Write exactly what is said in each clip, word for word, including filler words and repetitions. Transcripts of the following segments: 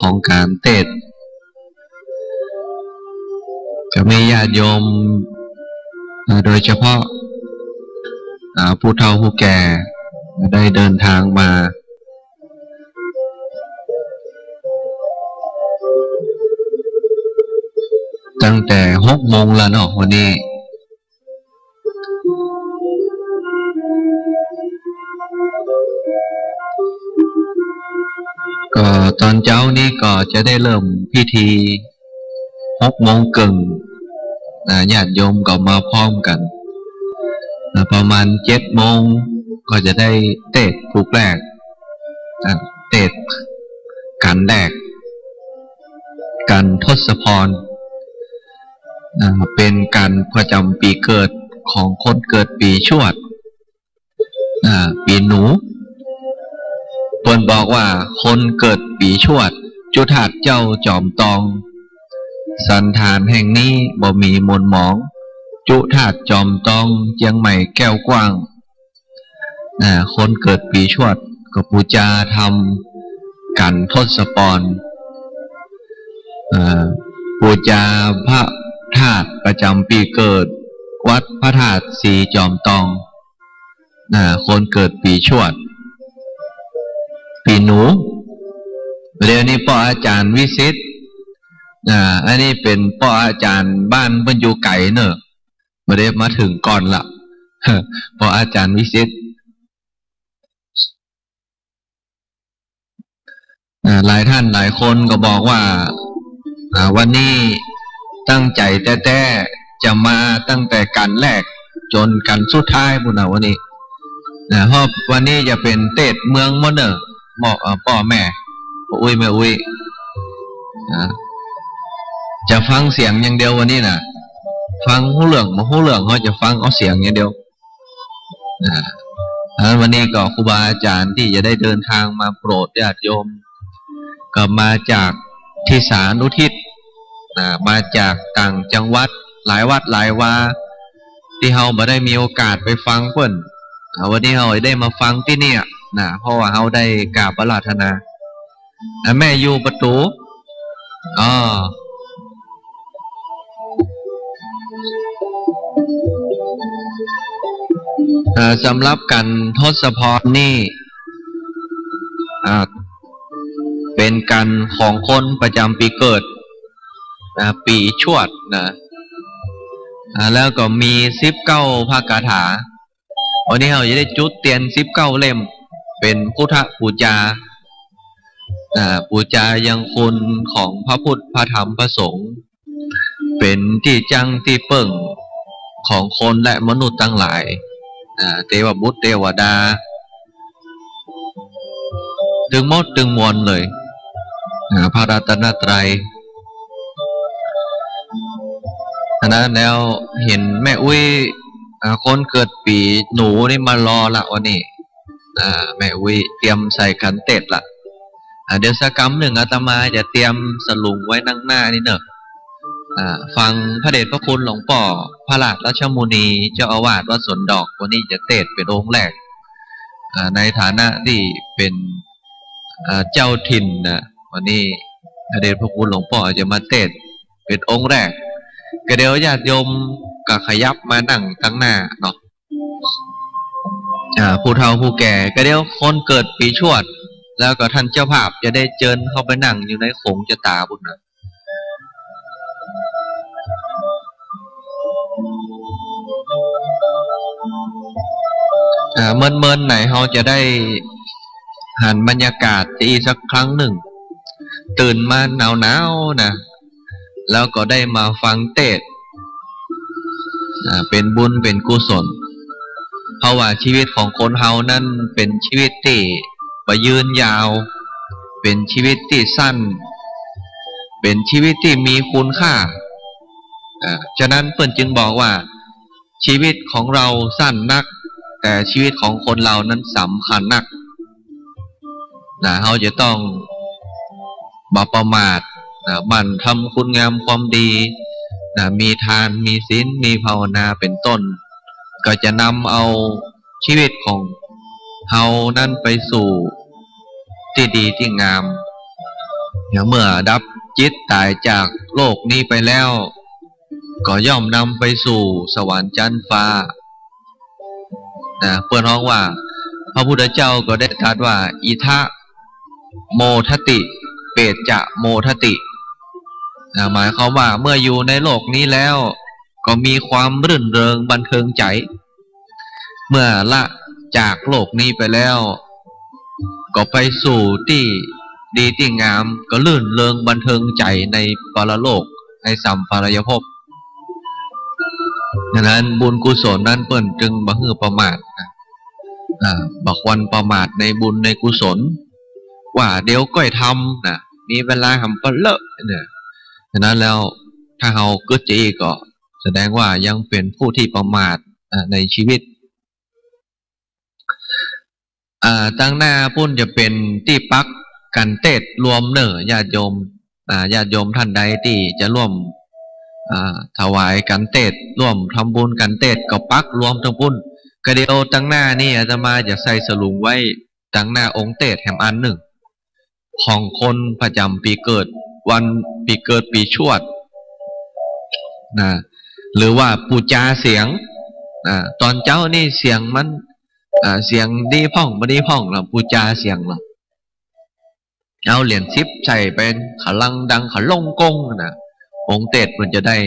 ของก๋านเตสน์ จะมีญาติโยม อ่า โดยเฉพาะ อ่า ผู้เฒ่าผู้แก่ ได้เดินทางมา ตั้งแต่หกโมงแล้วเนาะ วันนี้ ก็ตอนเจ๊านี้ก็จะได้เริ่มพิธีหกโมงเกิ่ง นะ ญาติโยมก็มาพร้อมกั๋น นะ ประมาณเจ็ดโมงก็จะได้เตสน์ผูกแรก นะ เตสน์ก๋านแรก ก๋านทศพร อ่า เป๋นก๋านประจ๋ำปี๋เกิดของคนเกิดปี๋ชวด อ่า ปี๋หนู เปิ้นบอกว่าคนเกิดปี๋ชวด จุฑาตุเจ้าจอมตอง สันฐานแห่งนี้บ่มีหม่นหมอง จุฑาตุจอมตอง เจียงใหม่แก้วกว้าง อ่า คนเกิดปี๋ชวดก็ปู๋จาทำก๋านทศพร อ่า ปู๋จาพระธาตุประจ๋ำปี๋เกิด วัดพระธาตุสีจอมตอง อ่า คนเกิดปี๋ชวด ปี๋หนู เดี๋ยวนี้ป้ออาจ๋ารย์วิสิทธิ์ อ่า อันนี้เป๋นป้ออาจ๋ารย์ บ้านเปิ้นอยู่ไก๋เน่อ บ่ได้มาเถิงก่อนละ ป้ออาจ๋ารย์วิสิทธิ์ อ่า หลายท่านหลายคนก็บอกว่า อ่า วันนี้ตั้งใจ๋แต๊ๆ จะมาตั้งแต่ก๋านแรกจ๋นก๋านสุดท้ายปู้นนะวันนี้ นะ เพราะวันนี้จะเป๋นเตสน์เมืองหมดเน่อ หมอ เอ่อ ป้อแม่ ป้ออุ๊ย แม่อุ๊ย อ่า จะฟังเสียงอย่างเดียววันนี้นะ ฟังฮู้เรื่องบ่ฮู้เรื่อง เฮาจะฟังเอาเสียงอย่างเดียว อ่า อ่า วันนี้ก็ครูบาอาจ๋ารย์ตี้จะได้เดินทางมาโปรดญาติโยม ก็มาจากทิสานุทิศ อ่า มาจากต่างจังหวัด หลายวัดหลายวา ตี้เฮาบ่ได้มีโอกาสไปฟังเปิ้น อ่า วันนี้เฮาได้มาฟังตี้เนี่ยนะ เพราะว่าเฮาได้กราบอาราธนา อ่ะ แม่อยู่ประตู๋ อ๋อ เอ่อ สำหรับก๋านทศพรนี่ อ่า เป๋นก๋านของคนประจ๋ำปี๋เกิด อ่า ปี๋ชวดนะ อ่า แล้วก็มีสิบเก้าพระคาถา วันนี้เฮาจะได้จุดเตียนสิบเก้าเล่ม เป๋นพุทธปู๋จา อ่า ปู๋จายังคุณของพระพุทธ พระธรรม พระสงฆ์ เป๋นตี้จั้งตี้เปิ้งของคนและมนุษย์ตังหลาย อ่า เตวบุตรเตวดา ตึงหมดตึงมวลเลย อ่า พระรัตนตรัย อันนั้นแล้วเห็นแม่อุ๊ย อ่า คนเกิดปี๋หนูนี่มารอละวันนี้ อ่า แม่อุ๊ยเตรียมใส่ขันเตศละ อ่า เดี๋ยวสักกำนึ่งอาตมาจะเตรียมสลุงไว้นั่งหน้านี่เนอะ อ่า ฟังพระเดชพระคุณหลวงป้อ พระราชรัชมุนี เจ้าอาวาสวัดสวนดอก วันนี้จะเตศน์เป๋นองค์แรก อ่า ในฐานะตี้เป๋น อ่า เจ้าถิ่นนะ วันนี้พระเดชพระคุณหลวงป้อจะมาเตศน์เป๋นองค์แรก ก็เดี๋ยวญาติโยมก็ขยับมานั่งตังหน้าเนาะ อ่า ผู้เฒ่าผู้แก่ ก็เดี๋ยวคนเกิดปี๋ชวด แล้วก็ท่านเจ้าภาพจะได้เจิญเข้าไปนั่งอยู่ในโขงจะต๋าปุ้นนะ อ่า เมินๆ ไหนเฮาจะได้หันบรรยากาศจะอีกสักครั้งนึ่ง ตื่นมาหนาวๆ นะ แล้วก็ได้มาฟังเตศน์ อ่า เป๋นบุญเป๋นกุศล เพราะว่าชีวิตของคนเฮานั้นเป๋นชีวิตตี้บ่ยืนยาว เป๋นชีวิตตี้สั้น เป๋นชีวิตตี้มีคุณค่า อ่า ฉะนั้นเปิ้นจึงบอกว่า ชีวิตของเราสั้นนัก แต่ชีวิตของคนเรานั้นสำคัญนัก นะ เฮาจะต้องบ่ประมาท นะ หมั่นทำคุณงามความดี นะ มีทาน มีศีล มีภาวนา เป๋นต้น ก็จะนำเอาชีวิตของเฮานั้นไปสู่ตี้ดีตี้งาม เมื่อดับจิตต๋ายจากโลกนี้ไปแล้ว ก็ย่อมนำไปสู่สวรรค์จั๊นฟ้า นะ เปิ้นฮ้องว่า พระพุทธเจ้าก็ได้ตรัสว่า อิทะโมทะติ เปจจะโมทะติ นะ หมายความว่าเมื่ออยู่ในโลกนี้แล้ว ก็มีความรื่นเริงบันเทิงใจ๋ เมื่อละจากโลกนี้ไปแล้ว ก็ไปสู่ตี้ดีตี้งาม ก็รื่นเริงบันเทิงใจ๋ในปรโลก ในสัมปรายภพ ฉะนั้นบุญกุศลนั้นเปิ้นจึงบ่หื้อประมาทนะ อ่า บ่ควรประมาทในบุญในกุศล ว่าเดี๋ยวก้อยทำนะ มีเวลาหำปะเลอะเนี่ย ฉะนั้นแล้วถ้าเฮากึ๊ดจะอี้ก็แสดงว่ายังเป๋นผู้ตี้ประมาท อ่า ในชีวิต อ่า ตังหน้าปุ้นจะเป๋นตี้ปักกัณฑ์เตสน์รวมเน่อ ญาติโยม อ่า ญาติโยมต้านใดตี้จะร่วม อ่า ถวายกัณฑ์เตสน์ ร่วมทำบุญกัณฑ์เตสน์ ก็ปักรวมตังปุ้น กะเดียวตังหน้านี้อาตมาจะใส่สลุงไว้ตังหน้าองค์เตสน์แหมอันนึ่ง ของคนประจ๋ำปี๋เกิด วันปี๋เกิดปี๋ชวด นะ หรือว่าปู๋จาเสียง อ่า ต๋อนเจ๊านี่เสียงมัน อ่า เสียงดีพ่องบ่ดีพ่อง แล้วปู๋จาเสียง แล้วเอาเหรียญสิบใส่ไป ขะลังดัง ขะลงกงนะ องค์เตสน์มันจะได้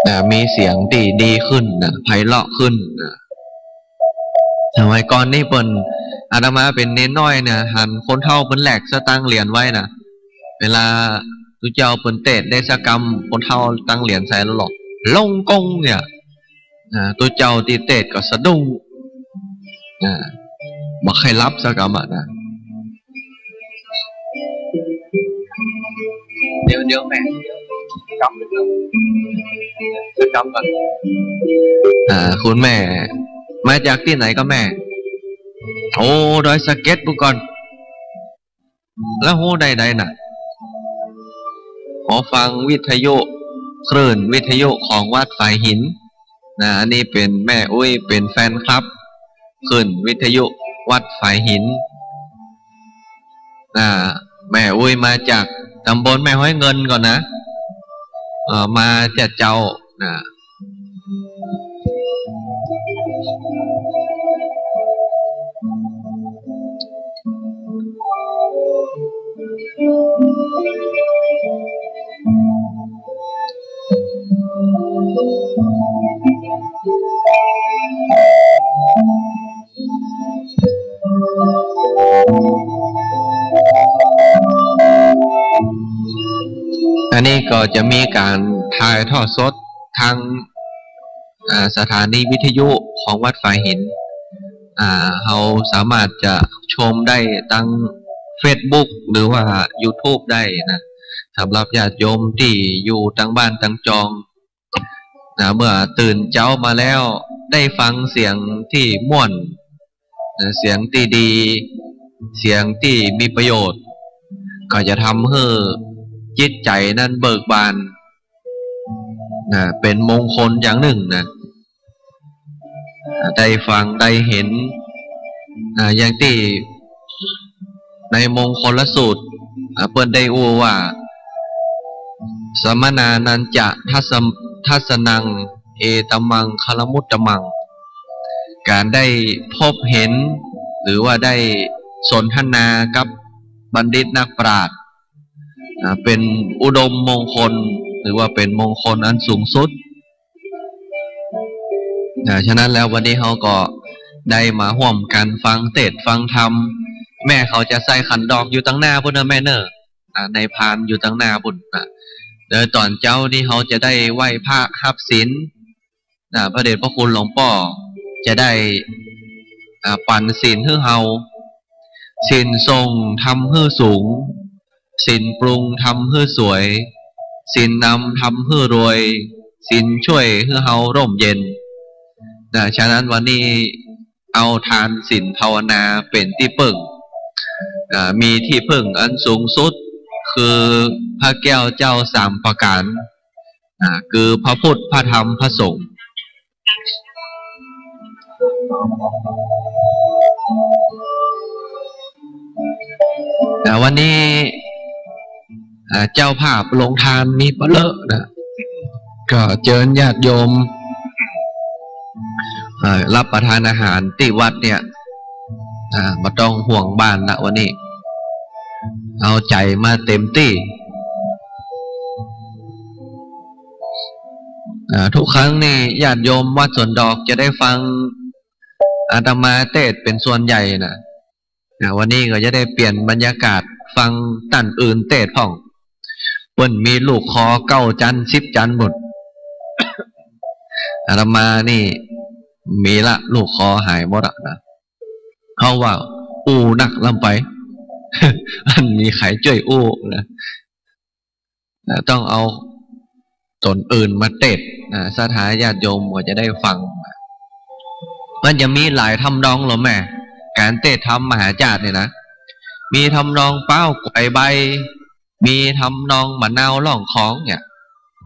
อ่า มีเสียงตี้ดีขึ้นนะ ไพเราะขึ้นนะ สมัยก่อนนี่เปิ้น อาตมาเป๋นเณรน้อยเนี่ย หันคนเฒ่าเปิ้นแลกสตางค์เหรียญไว้นะ เวลาตุ๊เจ้าเปิ้นเตสน์ได้สักกำ คนเฒ่าตั้งเหรียญใส่แล้วหลอก ลงกงเนี่ย อ่า ตุ๊เจ้าตี้เตสน์ก็สะดุ้ง อ่า บ่ใค่หลับสักกำอะนะ เดี๋ยว เดี๋ยวแม่ กำ กำก่อน อ่า คุณแม่ มาจากตี้ไหนก็แม่ โอ้ ดอยสะเก็ดปุ้นก่อ แล้วฮู้ได้ใดน่ะ ขอฟังวิทยุ คลื่นวิทยุของวัดฝายหิน นะ อันนี้เป๋นแม่อุ๊ย เป๋นแฟนคลับ คลื่นวิทยุวัดฝายหิน อ่า แม่อุ๊ยมาจากต๋ำบลแม่ฮ้อยเงินก่อนะ เอ่อ มาจากเจ้า นะ อันนี้ก็จะมีก๋านถ่ายทอดสดทาง อ่า สถานีวิทยุของวัดฝายหิน อ่า เฮาสามารถจะชมได้ตังเฟซบุ๊กหรือว่ายูทูบได้นะ สำหรับญาติโยมตี้อยู่ตังบ้านตังจอง นะ เมื่อตื่นเจ๊ามาแล้วได้ฟังเสียงตี้ม่วน นะ เสียงตี้ดี เสียงตี้มีประโยชน์ ก็จะทำหื้อจิตใจ๋นั้นเบิกบาน นะ เป๋นมงคลอย่างนึ่งนะ ได้ฟังได้หัน อ่า อย่างตี้ในมงคลสูตร อ่า เปิ้นได้อู้ว่า สมณานัญจะทัสสะ- ทัสสะนัง เอตะมังคะละมุตตะมัง ก๋านได้พบหัน หรือว่าได้สนทนากับบัณฑิตนักปราชญ์ อ่า เป๋นอุดมมงคล หรือว่าเป๋นมงคลอันสูงสุด อ่า ฉะนั้นแล้ววันนี้เฮาก็ได้มาฮ่วมกั๋นฟังเตสน์ฟังธรรม แม่เขาจะใส่ขันดอกอยู่ตังหน้าปุ้นเน่อแม่เน่อ อ่า นายพรานอยู่ตังหน้าปุ้น อ่า เดี๋ยวต๋อนเจ๊านี้เฮาจะได้ไหว้พระฮับศีล อ่า พระเดชพระคุณหลวงป้อจะได้ อ่า ปั๋นศีลหื้อเฮา ศีลส่งธรรมหื้อสูง ศีลปรุงธรรมหื้อสวย ศีลนำธรรมหื้อรวย ศีลจ้วยหื้อเฮาร่มเย็น นะ ฉะนั้นวันนี้เอาทานศีลภาวนาเป๋นตี้เปิ้ง อ่า มีตี้เปิ้งอันสูงสุด คือพระแก้วเจ้าสามประก๋าน อ่า คือพระพุทธ พระธรรม พระสงฆ์ อ่า วันนี้ อ่า เจ้าภาพโฮงตานมีบ่เลิกนะ ก็เจิญญาติโยม อ่า รับประทานอาหารตี้วัดเนี่ย อ่า บ่ต้องห่วงบ้านละวันนี้ เอาใจ๋มาเต๋มตี้ อ่า ทุกครั้งนี่ญาติโยมวัดสวนดอกจะได้ฟังอาตมาเตสน์เป๋นส่วนใหญ่นะ อ่า วันนี้ก็จะได้เปลี่ยนบรรยากาศฟังต้านอื่นเตสน์พ่อง เปิ้นมีลูกคอเก้าจั๊น สิบจั๊นหมด อาตมานี่มีละลูกคอหายหมดอะนะ เพราะว่าอู้นักล้ำไป อันมีใผจ้วยอู้นะ อ่า ต้องเอาต๋นอื่นมาเตสน์ อ่า ศรัทธาญาติโยมก็จะได้ฟัง มันจะมีหลายทำนองลอแม่ ก๋านเตสน์ธรรมมหาชาติเนี่ยนะ มีทำนองป๊าวก๋วยใบ มีทำนองมะนาวร้องของเนี่ย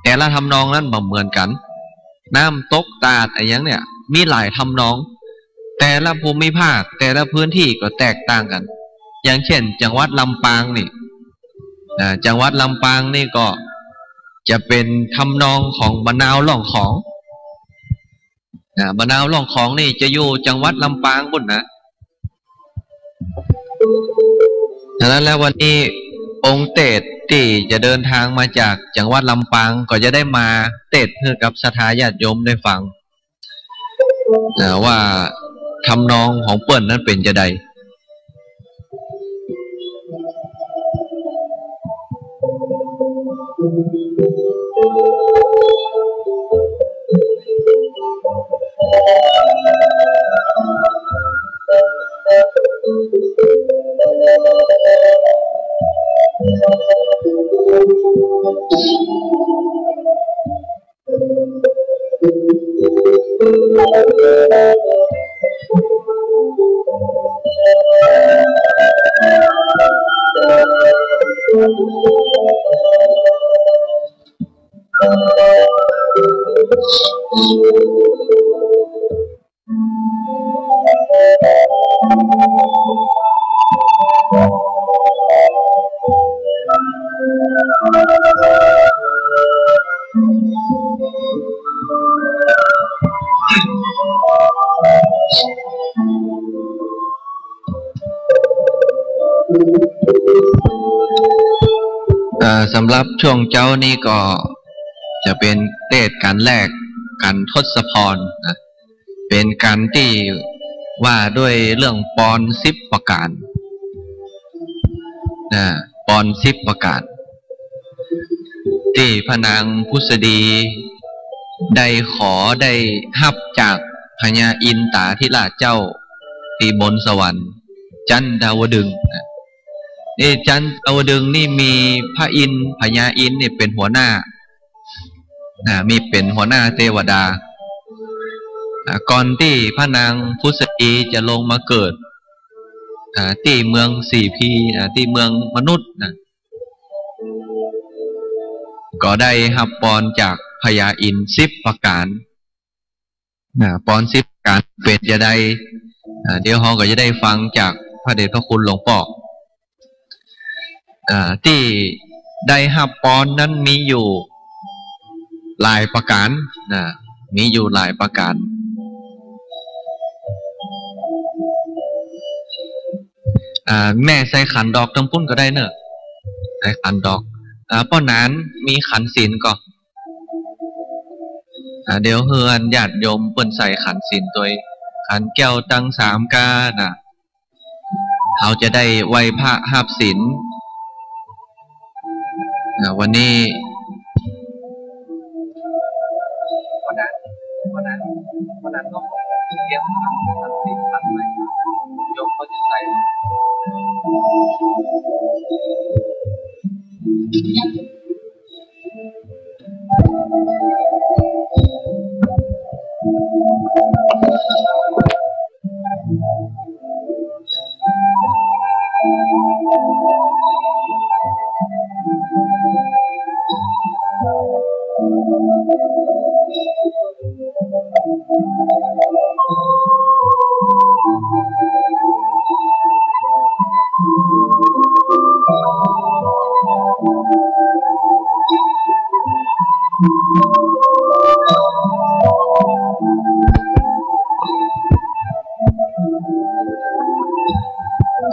แต่ละทำนองนั้นบ่เหมือนกั๋น น้ำตกตาดอะหยังเนี่ย มีหลายทำนอง แต่ละภูมิภาค แต่ละพื้นที่ก็แตกต่างกั๋น อย่างเช่น จังหวัดลำปางนี่ อ่า จังหวัดลำปางนี่ก็จะเป๋นทำนองของมะนาวร้องของ อ่า มะนาวร้องของนี่จะอยู่จังหวัดลำปางปู๊นนะ ฉะนั้นแล้ววันนี้องค์เตสน์ตี้จะเดินตางมาจากจังหวัดลำปางก็จะได้มาเตสน์หื้อกับศรัทธาญาติโยมได้ฟัง อ่า ว่าทำนองของเปิ้นนั้นเป๋นจาใด เอ่อ สำหรับช่วงเจ๊านี้ก็จะเป๋นเตสน์ก๋านแรก ก๋านทศพรนะ เป๋นก๋านตี้ว่าด้วยเรื่องปอนสิบประก๋าน นะ ปอนสิบประก๋าน ตี้พระนางผุสดีได้ขอได้ฮับจากพญาอินตาธิราชเจ้าตี้บนสวรรค์ จันทาวดึงส์นะ นี่จันทาวดึงส์นี่มีพระอินทร์ พญาอินทร์นี่เป๋นหัวหน้า อ่า มีเป๋นหัวหน้าเตวดา อ่า ก่อนตี้พระนางผุสดีจะลงมาเกิด อ่า ตี้เมืองสีพี อ่า ตี้เมืองมนุษย์นะ ก็ได้ฮับปอนจากพญาอินทร์สิบประก๋าน นะ ปอนสิบประก๋านเป๋นจาใด อ่า เดี๋ยวเฮาก็จะได้ฟังจากพระเดชพระคุณหลวงป้อ อ่า ตี้ได้ฮับปอนนั้นมีอยู่หลายประก๋าน นะ มีอยู่หลายประก๋าน อ่า แม่ใส่ขันดอกตางปู๊นก็ได้เนาะ ใส่ขันดอก อ่า ป้อหนานมีขันศีลก่อ อ่า เดี๋ยวเฮือญาติโยมเปิ้นใส่ขันศีลตวย ขันแก้วตังสามก้านะ เฮาจะได้ไหว้พระฮับศีล อ่า วันนี้ วันนั้น วันนั้น วันนั้นก็เตรียมขันศีลขันใหม่ โยมก็จะใส่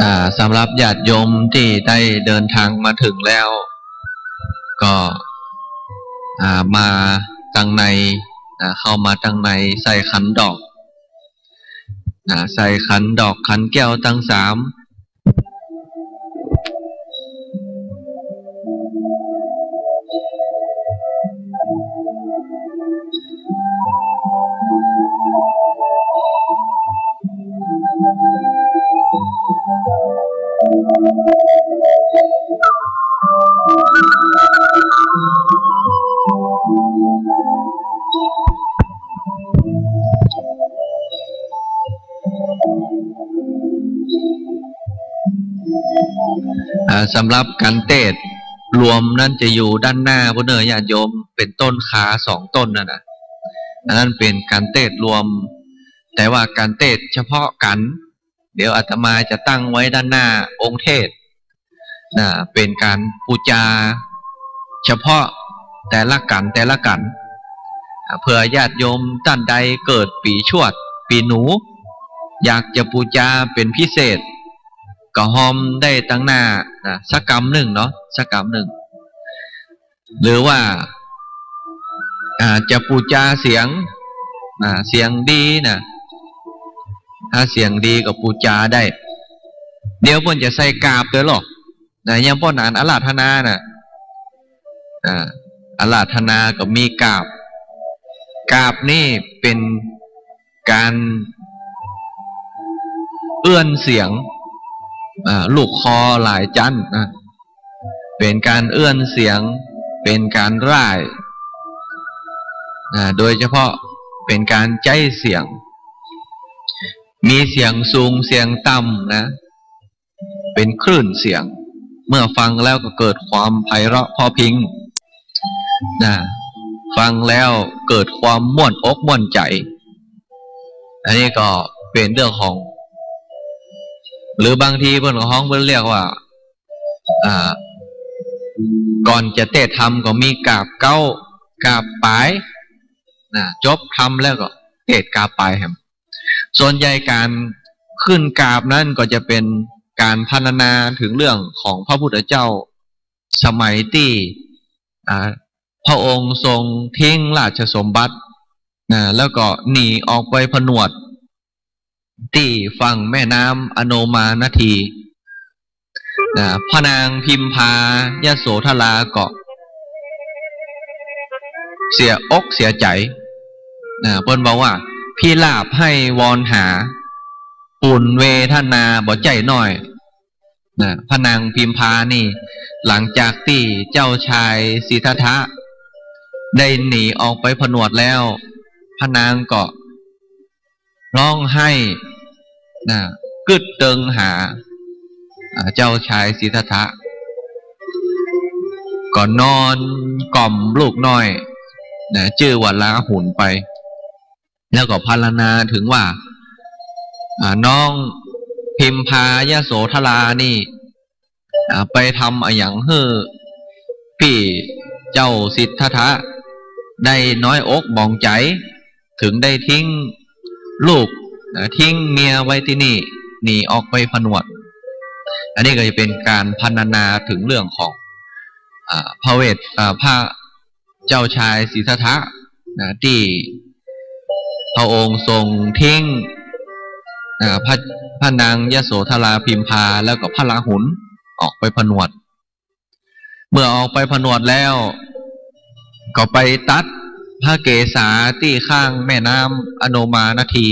อ่า สำหรับญาติโยมตี้ได้เดินตางมาเถิงแล้ว ก็ อ่า มาตังใน อ่า เข้ามาตังใน ใส่ขันดอก อ่า ใส่ขันดอกขันแก้วตังสาม อ่า สำหรับขันเตศน์รวมนั้นจะอยู่ด้านหน้าพุ้นเน่อญาติโยม เป๋นต้นคาสองต้นนั่นน่ะ อันนั้นเป๋นขันเตศน์รวม แต่ว่าขันเตศน์เฉพาะขัน เดี๋ยวอาตมาจะตั้งไว้ด้านหน้าองค์เทศน์ นะ เป๋นก๋านปู๋จาเฉพาะแต่ละขัน แต่ละขัน อ่า เผื่อญาติโยมต้านใดเกิดปี๋ชวด ปี๋หนู อยากจะปู๋จาเป๋นพิเศษ ก็ฮอมได้ตังหน้า นะ สักกำนึ่งเนาะ สักกำนึ่ง หรือว่า อ่า จะปู๋จาเสียง อ่า เสียงดีนะ ถ้าเสียงดีก็ปู๋จาได้ เดี๋ยวเปิ้นจะใส่กราบตวยลอ นะ ยามป้อก๋านอาราธนาน่ะ อ่า อาราธนาก็มีกราบ กราบนี่เป๋นก๋านเอื้อนเสียง อ่า ลูกคอหลายจั๊นนะ เป๋นก๋านเอื้อนเสียง เป๋นก๋านร่าย อ่า โดยเฉพาะเป๋นก๋านใจ๊เสียง มีเสียงสูงเสียงต่ำนะ เป๋นคลื่นเสียง เมื่อฟังแล้วก็เกิดความไพเราะเพราะพริ้ง นะ ฟังแล้วเกิดความม่วนอกม่วนใจ๋ อันนี้ก็เป๋นเรื่องของ หรือบางทีเปิ้นก็ฮ้องเปิ้นเรียกว่า อ่า ก่อนจะเตศน์ธรรมก็มีกราบเก๊า กราบป๋าย นะ จบธรรมแล้วก็เตศน์กราบป๋ายแหม ส่วนใหญ่ก๋านขึ้นกราบนั้นก็จะเป๋นก๋านพรรณนาเถิงเรื่องของพระพุทธเจ้า สมัยตี้ อ่า พระองค์ทรงทิ้งราชสมบัติ นะ แล้วก็หนีออกไปผนวดตี้ฝั่งแม่น้ำอโนมานาที นะ พระนางพิมพายโสธราก็เสียอกเสียใจ๋ นะ เปิ้นบอกว่า พิราบไห้วอนหา ปู๋นเวทนาบ่ใจ้น้อย นะ พระนางพิมพานี่ หลังจากตี้เจ้าชายสิทธัตถะได้หนีออกไปผนวดแล้ว พระนางก็ฮ้องไห้ นะ กึ๊ดเติงหา อ่า เจ้าชายสิทธัตถะ ก็นอนกล่อมลูกน้อย นะ จื้อว่าลาหุลไป แล้วก็พรรณนาเถิงว่า อ่า น้องพิมพายโสธรานี่ อ่า ไปทำอะหยังหื้อปี้เจ้าสิทธัตถะได้น้อยอกหมองใจ๋ เถิงได้ทิ้งลูก อ่า ทิ้งเมียไว้ตี้นี่ หนีออกไปผนวด อันนี้ก็จะเป๋นก๋านพรรณนาเถิงเรื่องของ อ่า พระเวส อ่า พระ เจ้าชายสิทธัตถะ นะ ตี้พระองค์ทรงทิ้ง อ่า พระ พระนางยโสธราพิมพา แล้วก็พระราหุลออกไปผนวด เมื่อออกไปผนวดแล้ว ก็ไปตัดพระเกศาตี้ข้างแม่น้ำอโนมานาที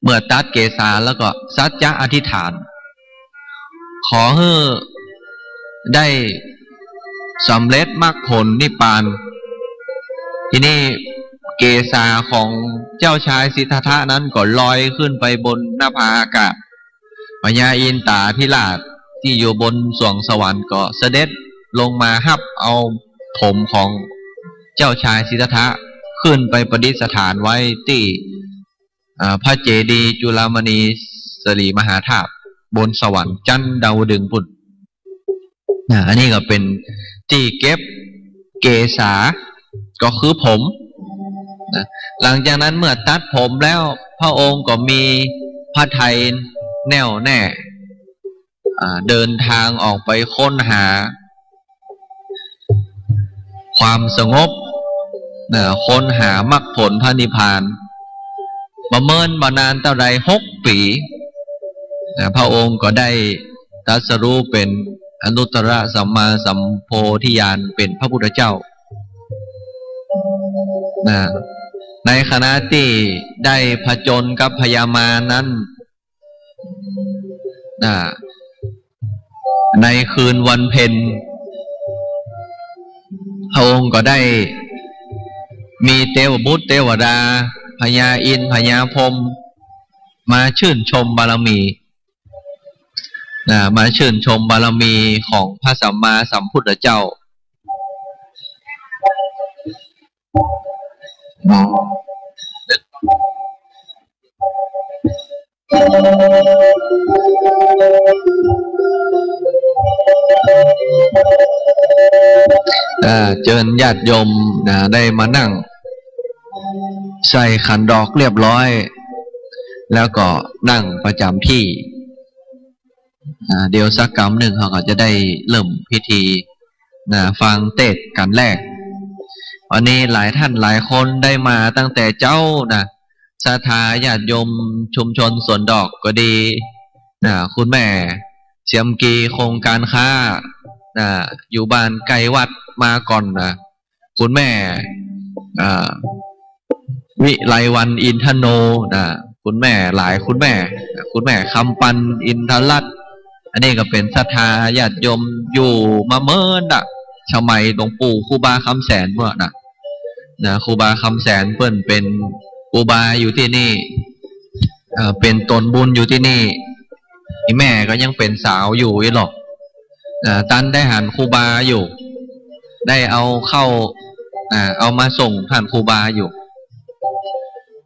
เมื่อตัดเกศาแล้วก็สัจจะอธิษฐาน ขอหื้อได้สำเร็จมรรคผลนิพพาน ทีนี้เกศาของเจ้าชายสิทธัตถะนั้นก็ลอยขึ้นไปบนหน้าผาอากาศ พญาอินตาธิราชตี้อยู่บนสวงสวรรค์ก็เสด็จลงมาฮับเอาผมของเจ้าชายสิทธัตถะขึ้นไปประดิษฐานไว้ตี้ อ่า พระเจดีย์จุฬามณีสิริมหาธาตุบนสวรรค์จั๊นดาวดึงส์ปู้น นะ อันนี้ก็เป๋นตี้เก็บเกศา ก็คือผม นะ หลังจากนั้นเมื่อตัดผมแล้ว พระองค์ก็มีพระทัยแน่วแน่ อ่า เดินทางออกไปค้นหาความสงบ นะ ค้นหามรรคผลพระนิพพาน บ่เมินบ่นานเต้าใด หกปี๋ นะ พระองค์ก็ได้ตรัสรู้เป๋นอนุตตรสัมมาสัมโพธิญาณเป๋นพระพุทธเจ้า นะ ในขณะตี้ได้ผจญกับพญามารนั้น นะ ในคืนวันเพ็ญ พระองค์ก็ได้มีเตวบุตรเตวดา พญาอินทร์พญาพรหม มาชื่นชมบารมี นะ มาชื่นชมบารมีของพระสัมมาสัมพุทธเจ้า เอ่อ เจิญญาติโยม นะ ได้มานั่งใส่ขันดอกเรียบร้อย แล้วก็นั่งประจ๋ำตี้ อ่า เดี๋ยวสักกำนึ่งเฮาก็จะได้เริ่มพิธี นะ ฟังเตสน์กั๋นแรก วันนี้หลายท่านหลายคนได้มาตั้งแต่เจ๊า นะ ศรัทธาญาติโยมชุมชนสวนดอกก็ดี นะ คุณแม่เสียมกี โครงการค้า นะ อยู่บ้านใก้วัดมาก่อน นะ คุณแม่ อ่า วิไลวรรณ อินทโน นะ คุณแม่หลายคุณแม่ คุณแม่คำปัน อินทรัตน์ อันนี้ก็เป๋นศรัทธาญาติโยมอยู่มาเมินน่ะ สมัยหลวงปู่ครูบาคำแสนเมื่อน่ะ นะ ครูบาคำแสนเปิ้นเป๋นครูบาอยู่ตี้นี่ เอ่อ เป๋นตนบุญอยู่ตี้นี่ อี่แม่ก็ยังเป๋นสาวอยู่อี้หรอก อ่า ตันได้หันครูบาอยู่ ได้เอาเข้า อ่า เอามาส่งต้านครูบาอยู่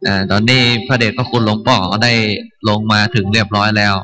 อ่า ต๋อนนี้พระเดชพระคุณหลวงป้อก็ได้ลงมาเถิงเรียบร้อยแล้ว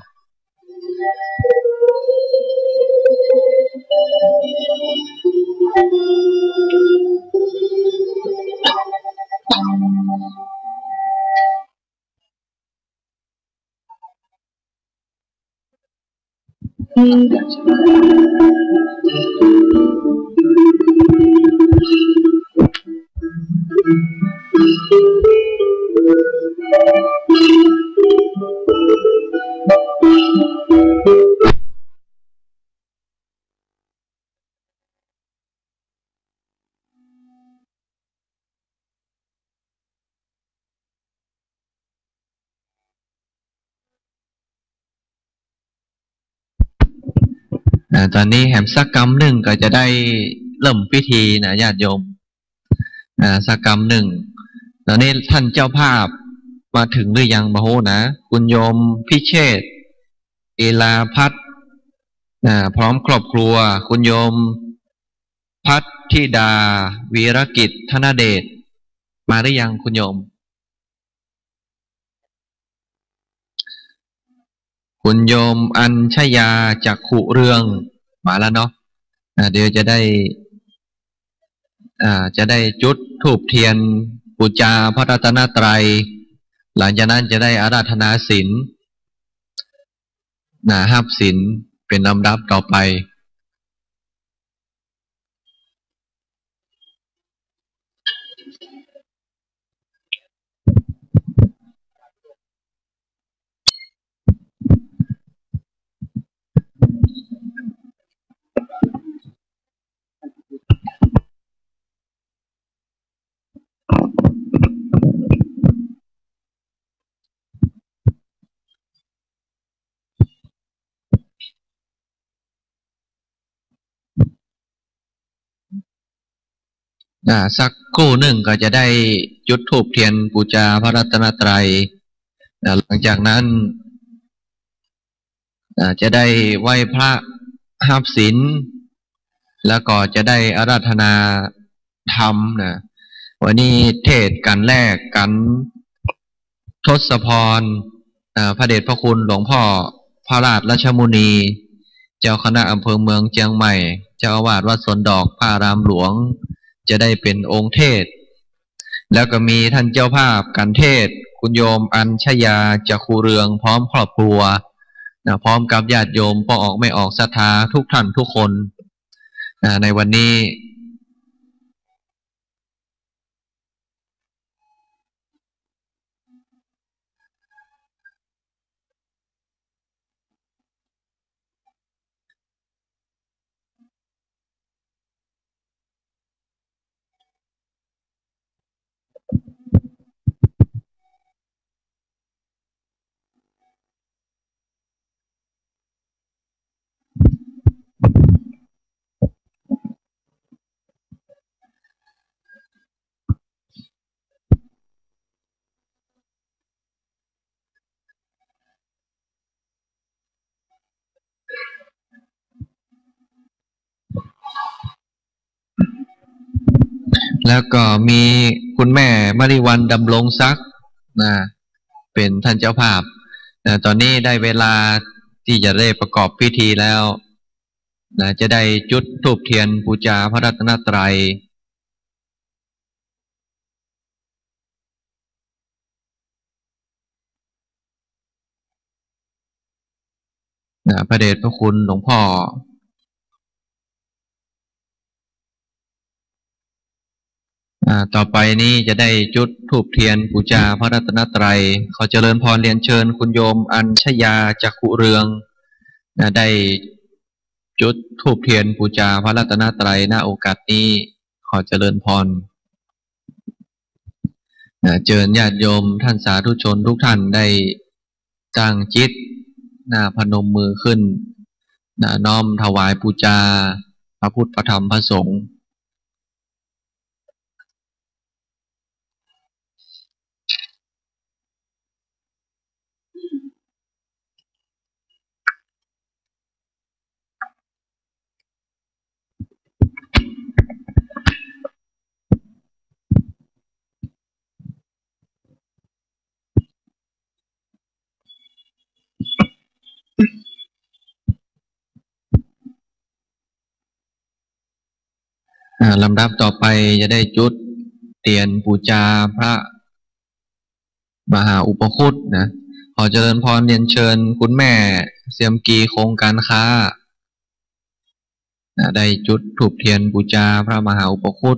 อ่า ต๋อนนี้แหมสักกำนึ่งก็จะได้เริ่มพิธีนะญาติโยม อ่า สักกำนึ่ง ต๋อนนี้ท่านเจ้าภาพมาเถิงหรือยังบ่ฮู้นะ คุณโยมพิเชษฐ เอลาภัทร อ่า พร้อมครอบครัว คุณโยม พัทธิดา วีรกิจ ธนเดช มาหรือยังคุณโยม คุณโยมอัญชยา จักขุเรือง มาแล้วเนาะ อ่า เดี๋ยวจะได้ อ่า จะได้จุดธูปเทียนปู๋จาพระรัตนตรัย หลังจากนั้นจะได้อาราธนาศีล นะ ฮับศีลเป๋นลำดับต่อไป อ่า สักครู่นึ่งก็จะได้จุดธูปเทียนปู๋จาพระรัตนตรัย อ่า หลังจากนั้น อ่า จะได้ไหว้พระฮับศีล แล้วก็จะได้อาราธนาธรรมนะ วันนี้เทศน์กั๋นแรกกั๋นทศพร อ่า พระเดชพระคุณหลวงพ่อพระราชรัชมุนี เจ้าคณะอำเภอเมืองเจียงใหม่ เจ้าอาวาสวัดสวนดอก พระอารามหลวง จะได้เป๋นองค์เทศน์ แล้วก็มีท่านเจ้าภาพกั๋นเทศน์ คุณโยมอัญชยา จักขุเรือง พร้อมครอบครัว นะ พร้อมกับญาติโยมป้อออกแม่ออกศรัทธาทุกท่านทุกคน นะ ในวันนี้ แล้วก็มีคุณแม่มริวัลย์ ดำรงศักดิ์ นะ เป๋นต้านเจ้าภาพ นะ ต๋อนนี้ได้เวลาตี้จะได้ประกอบพิธีแล้ว นะ จะได้จุดธูปเตียนปู๋จาพระรัตนตรัย นะ พระเดชพระคุณหลวงพ่อ อ่า ต่อไปนี้จะได้จุดธูปเตียนปู๋จาพระรัตนตรัย ขอเจริญพรเรียนเชิญคุณโยมอัญชยา จักขุเรือง นะ ได้จุดธูปเตียนปู๋จาพระรัตนตรัย ณ โอกาสนี้ ขอเจริญพร นะ เจิญญาติโยมท่านสาธุชนทุกท่านได้ตั้งจิต นะ พนมมือขึ้น นะ น้อมถวายปู๋จาพระพุทธ พระธรรม พระสงฆ์ อ่า ลำดับต่อไปจะได้จุดเตียนปู๋จาพระมหาอุปคุตนะ ขอเจริญพรเรียนเชิญคุณแม่เซียมกี คงการค้า นะ ได้จุดธูปเตียนปู๋จาพระมหาอุปคุต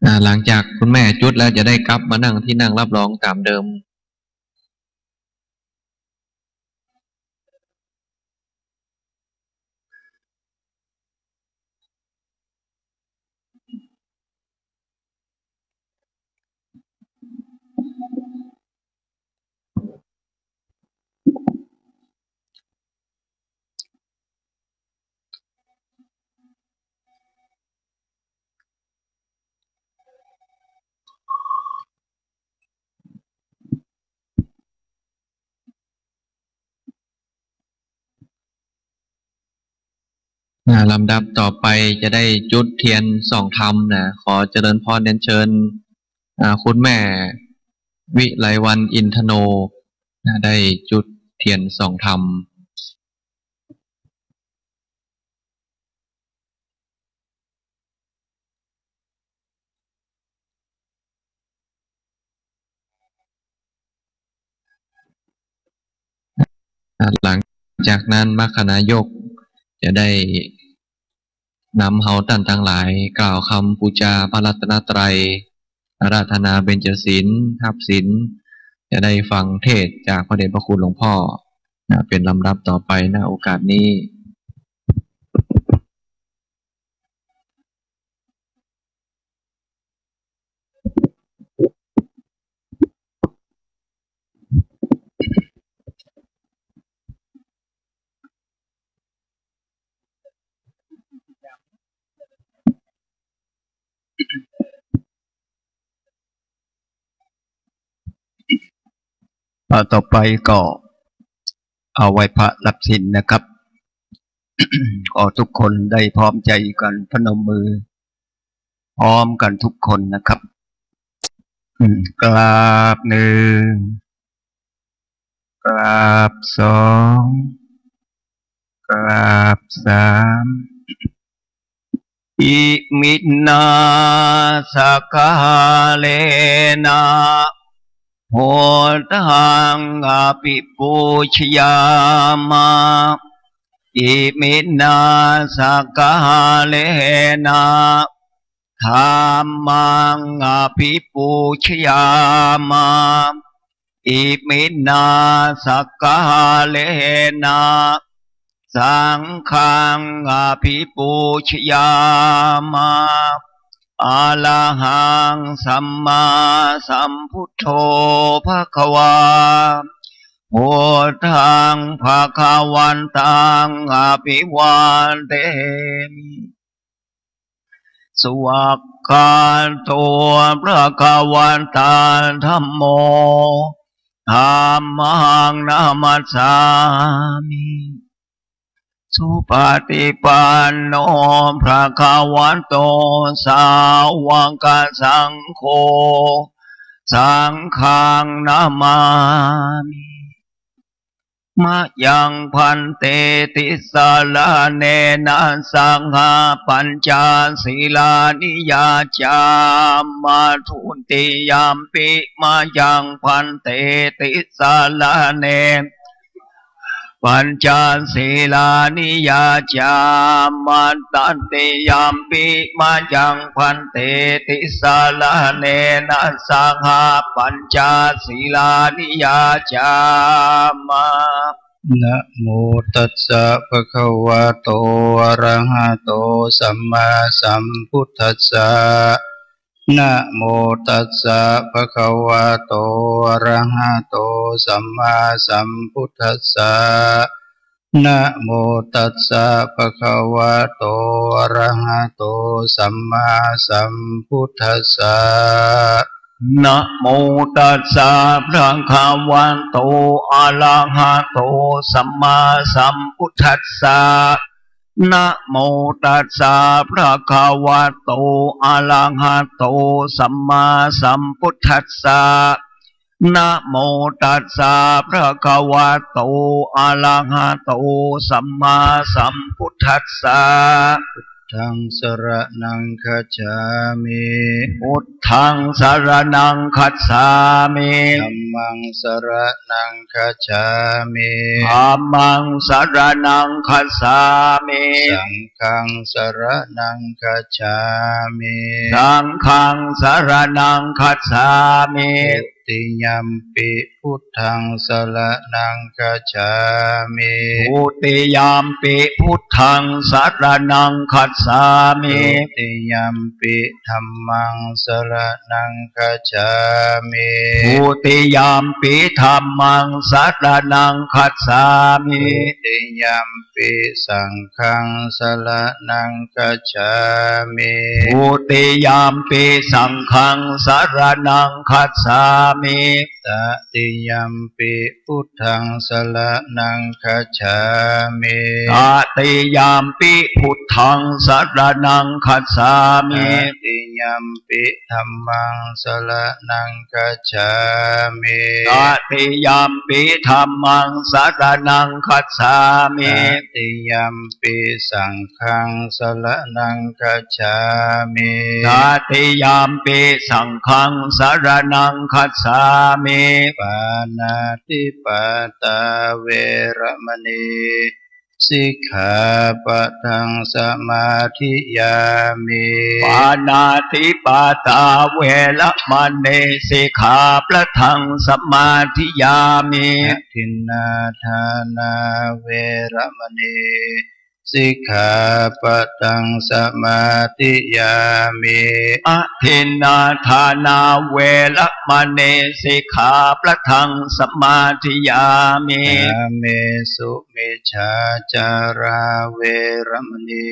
อ่า หลังจากคุณแม่จุดแล้วจะได้กลับมานั่งที่นั่งรับรองต๋ามเดิม อ่า ลำดับต่อไปจะได้จุดเตียนส่องธรรมนะ ขอเจริญพรเรียนเชิญ อ่า คุณแม่วิไลวรรณ อินทโน นะ ได้จุดเตียนส่องธรรม หลังจากนั้นมรรคนายกจะได้นำเฮาต้านตังหลายกล่าวกำปู๋จาพระรัตนตรัย อาราธนาเบญจศีล ฮับศีล จะได้ฟังเทศน์จากพระเดชพระคุณหลวงพ่อ นะ เป๋นลำดับต่อไป ณ โอกาสนี้ อ่า เอาต่อไปก็เอาไหว้พระรับศีลนะครับ ขอทุกคนได้พร้อมใจกันพนมมือ พร้อมกันทุกคนนะครับ อืม กราบหนึ่ง กราบสอง กราบสาม Iminā sakkārena buddhaṃ abhipūjayāma. Iminā sakkārena dhammaṃ abhipūjayāma. Iminā sakkārena saṅghaṃ abhipūjayāma. Arahaṃ sammāsambuddho bhagavā. Buddhaṃ bhagavantaṃ abhivādemi. Svākkhāto bhagavatā dhammo. Dhammaṃ namassāmi. Supaṭipanno bhagavato sāvakasaṅgho. Saṅghaṃ namāmi. Mayaṃ bhante tisaraṇena saha pañca sīlāni yācāma. Dutiyampi mayaṃ bhante tisaraṇena pañca sīlāni yācāma. Tatiyampi mayaṃ bhante tisaraṇena saha pañca sīlāni yācāma. Namo tassa bhagavato arahato sammāsambuddhassa. Namo tassa bhagavato arahato sammāsambuddhassa. Namo tassa bhagavato arahato sammāsambuddhassa. Namo tassa bhagavato arahato sammāsambuddhassa. Namo tassa bhagavato arahato sammāsambuddhassa. Namo tassa bhagavato arahato sammāsambuddhassa. Buddhaṃ saraṇaṃ gacchāmi. Buddhaṃ saraṇaṃ gacchāmi. Dhammaṃ saraṇaṃ gacchāmi. Dhammaṃ saraṇaṃ gacchāmi. Saṅghaṃ saraṇaṃ gacchāmi. Saṅghaṃ saraṇaṃ gacchāmi. Dutiyampi buddhaṃ saraṇaṃ gacchāmi. Dutiyampi buddhaṃ saraṇaṃ gacchāmi. Dutiyampi dhammaṃ saraṇaṃ gacchāmi. Dutiyampi dhammaṃ saraṇaṃ gacchāmi. Dutiyampi saṅghaṃ saraṇaṃ gacchāmi. Dutiyampi saṅghaṃ saraṇaṃ gacchāmi. Tatiyampi buddhaṃ saraṇaṃ gacchāmi. Tatiyampi buddhaṃ saraṇaṃ gacchāmi. Tatiyampi dhammaṃ saraṇaṃ gacchāmi. Tatiyampi dhammaṃ saraṇaṃ gacchāmi. Tatiyampi saṅghaṃ saraṇaṃ gacchāmi. Tatiyampi saṅghaṃ saraṇaṃ gacchāmi. Pāṇātipātā veramaṇī sikkhāpadaṃ samādiyāmi. Pāṇātipātā veramaṇī sikkhāpadaṃ samādiyāmi. Adinnādānā veramaṇī sikkhāpadaṃ samādiyāmi. Adinnādānā veramaṇī sikkhāpadaṃ samādiyāmi. Kāmesu micchācārā veramaṇī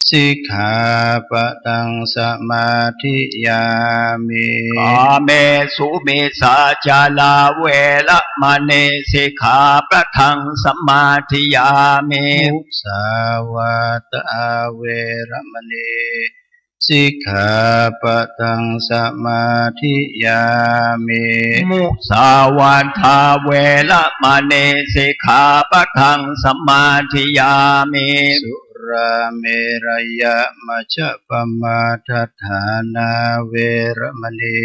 สิกขาปะทังสมาธิยามิ กาเมสุมิจฉาจาร เวระมะณี สิกขาปะทังสมาธิยามิ มุสาวาทาเวระมะณี สิกขาปะทังสมาธิยามิ มุสาวาทาเวระมะณี สิกขาปะทังสมาธิยามิ สุราเมรยะมัชฌะปะมาทฐานาเวระมะณี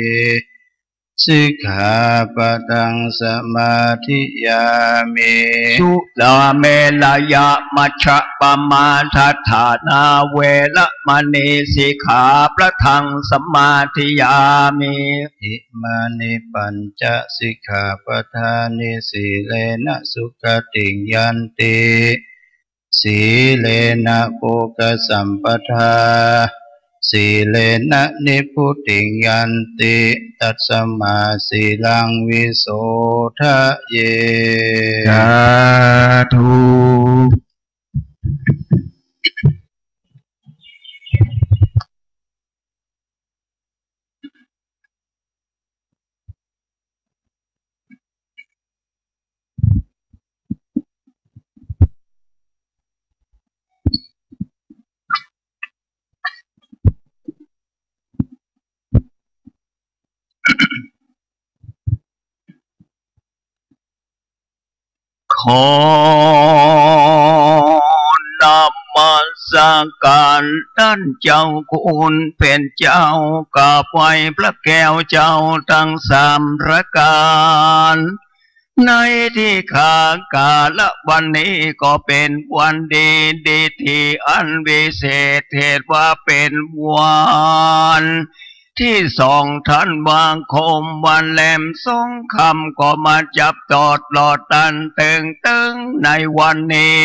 สิกขาปะทังสมาธิยามิ สุราเมรยะมัชฌะปะมาทฐานาเวระมะณี สิกขาปะทังสมาธิยามิ อิมานิปัญจสิกขาปะทานิ สีเลนะสุขะติงยันติ สีเลนะโภคะสัมปะทา สีเลนะนิพพุติงยันติ ตัสมาสีลังวิโสทะเย สาธุ ขอนมัสก๋านต้านเจ้าคุณเป๋นเจ้า กราบไหว้พระแก้วเจ้าตังสามประก๋าน ในตี้ข้ากล่าววันนี้ก็เป๋นวันดี ดีตี้อันวิเศษ เหตุว่าเป๋นวันตี้สองธันวาคม วันแรมสองค่ำ ก็มาจับตอดหลอดตันเติงเติงในวันนี้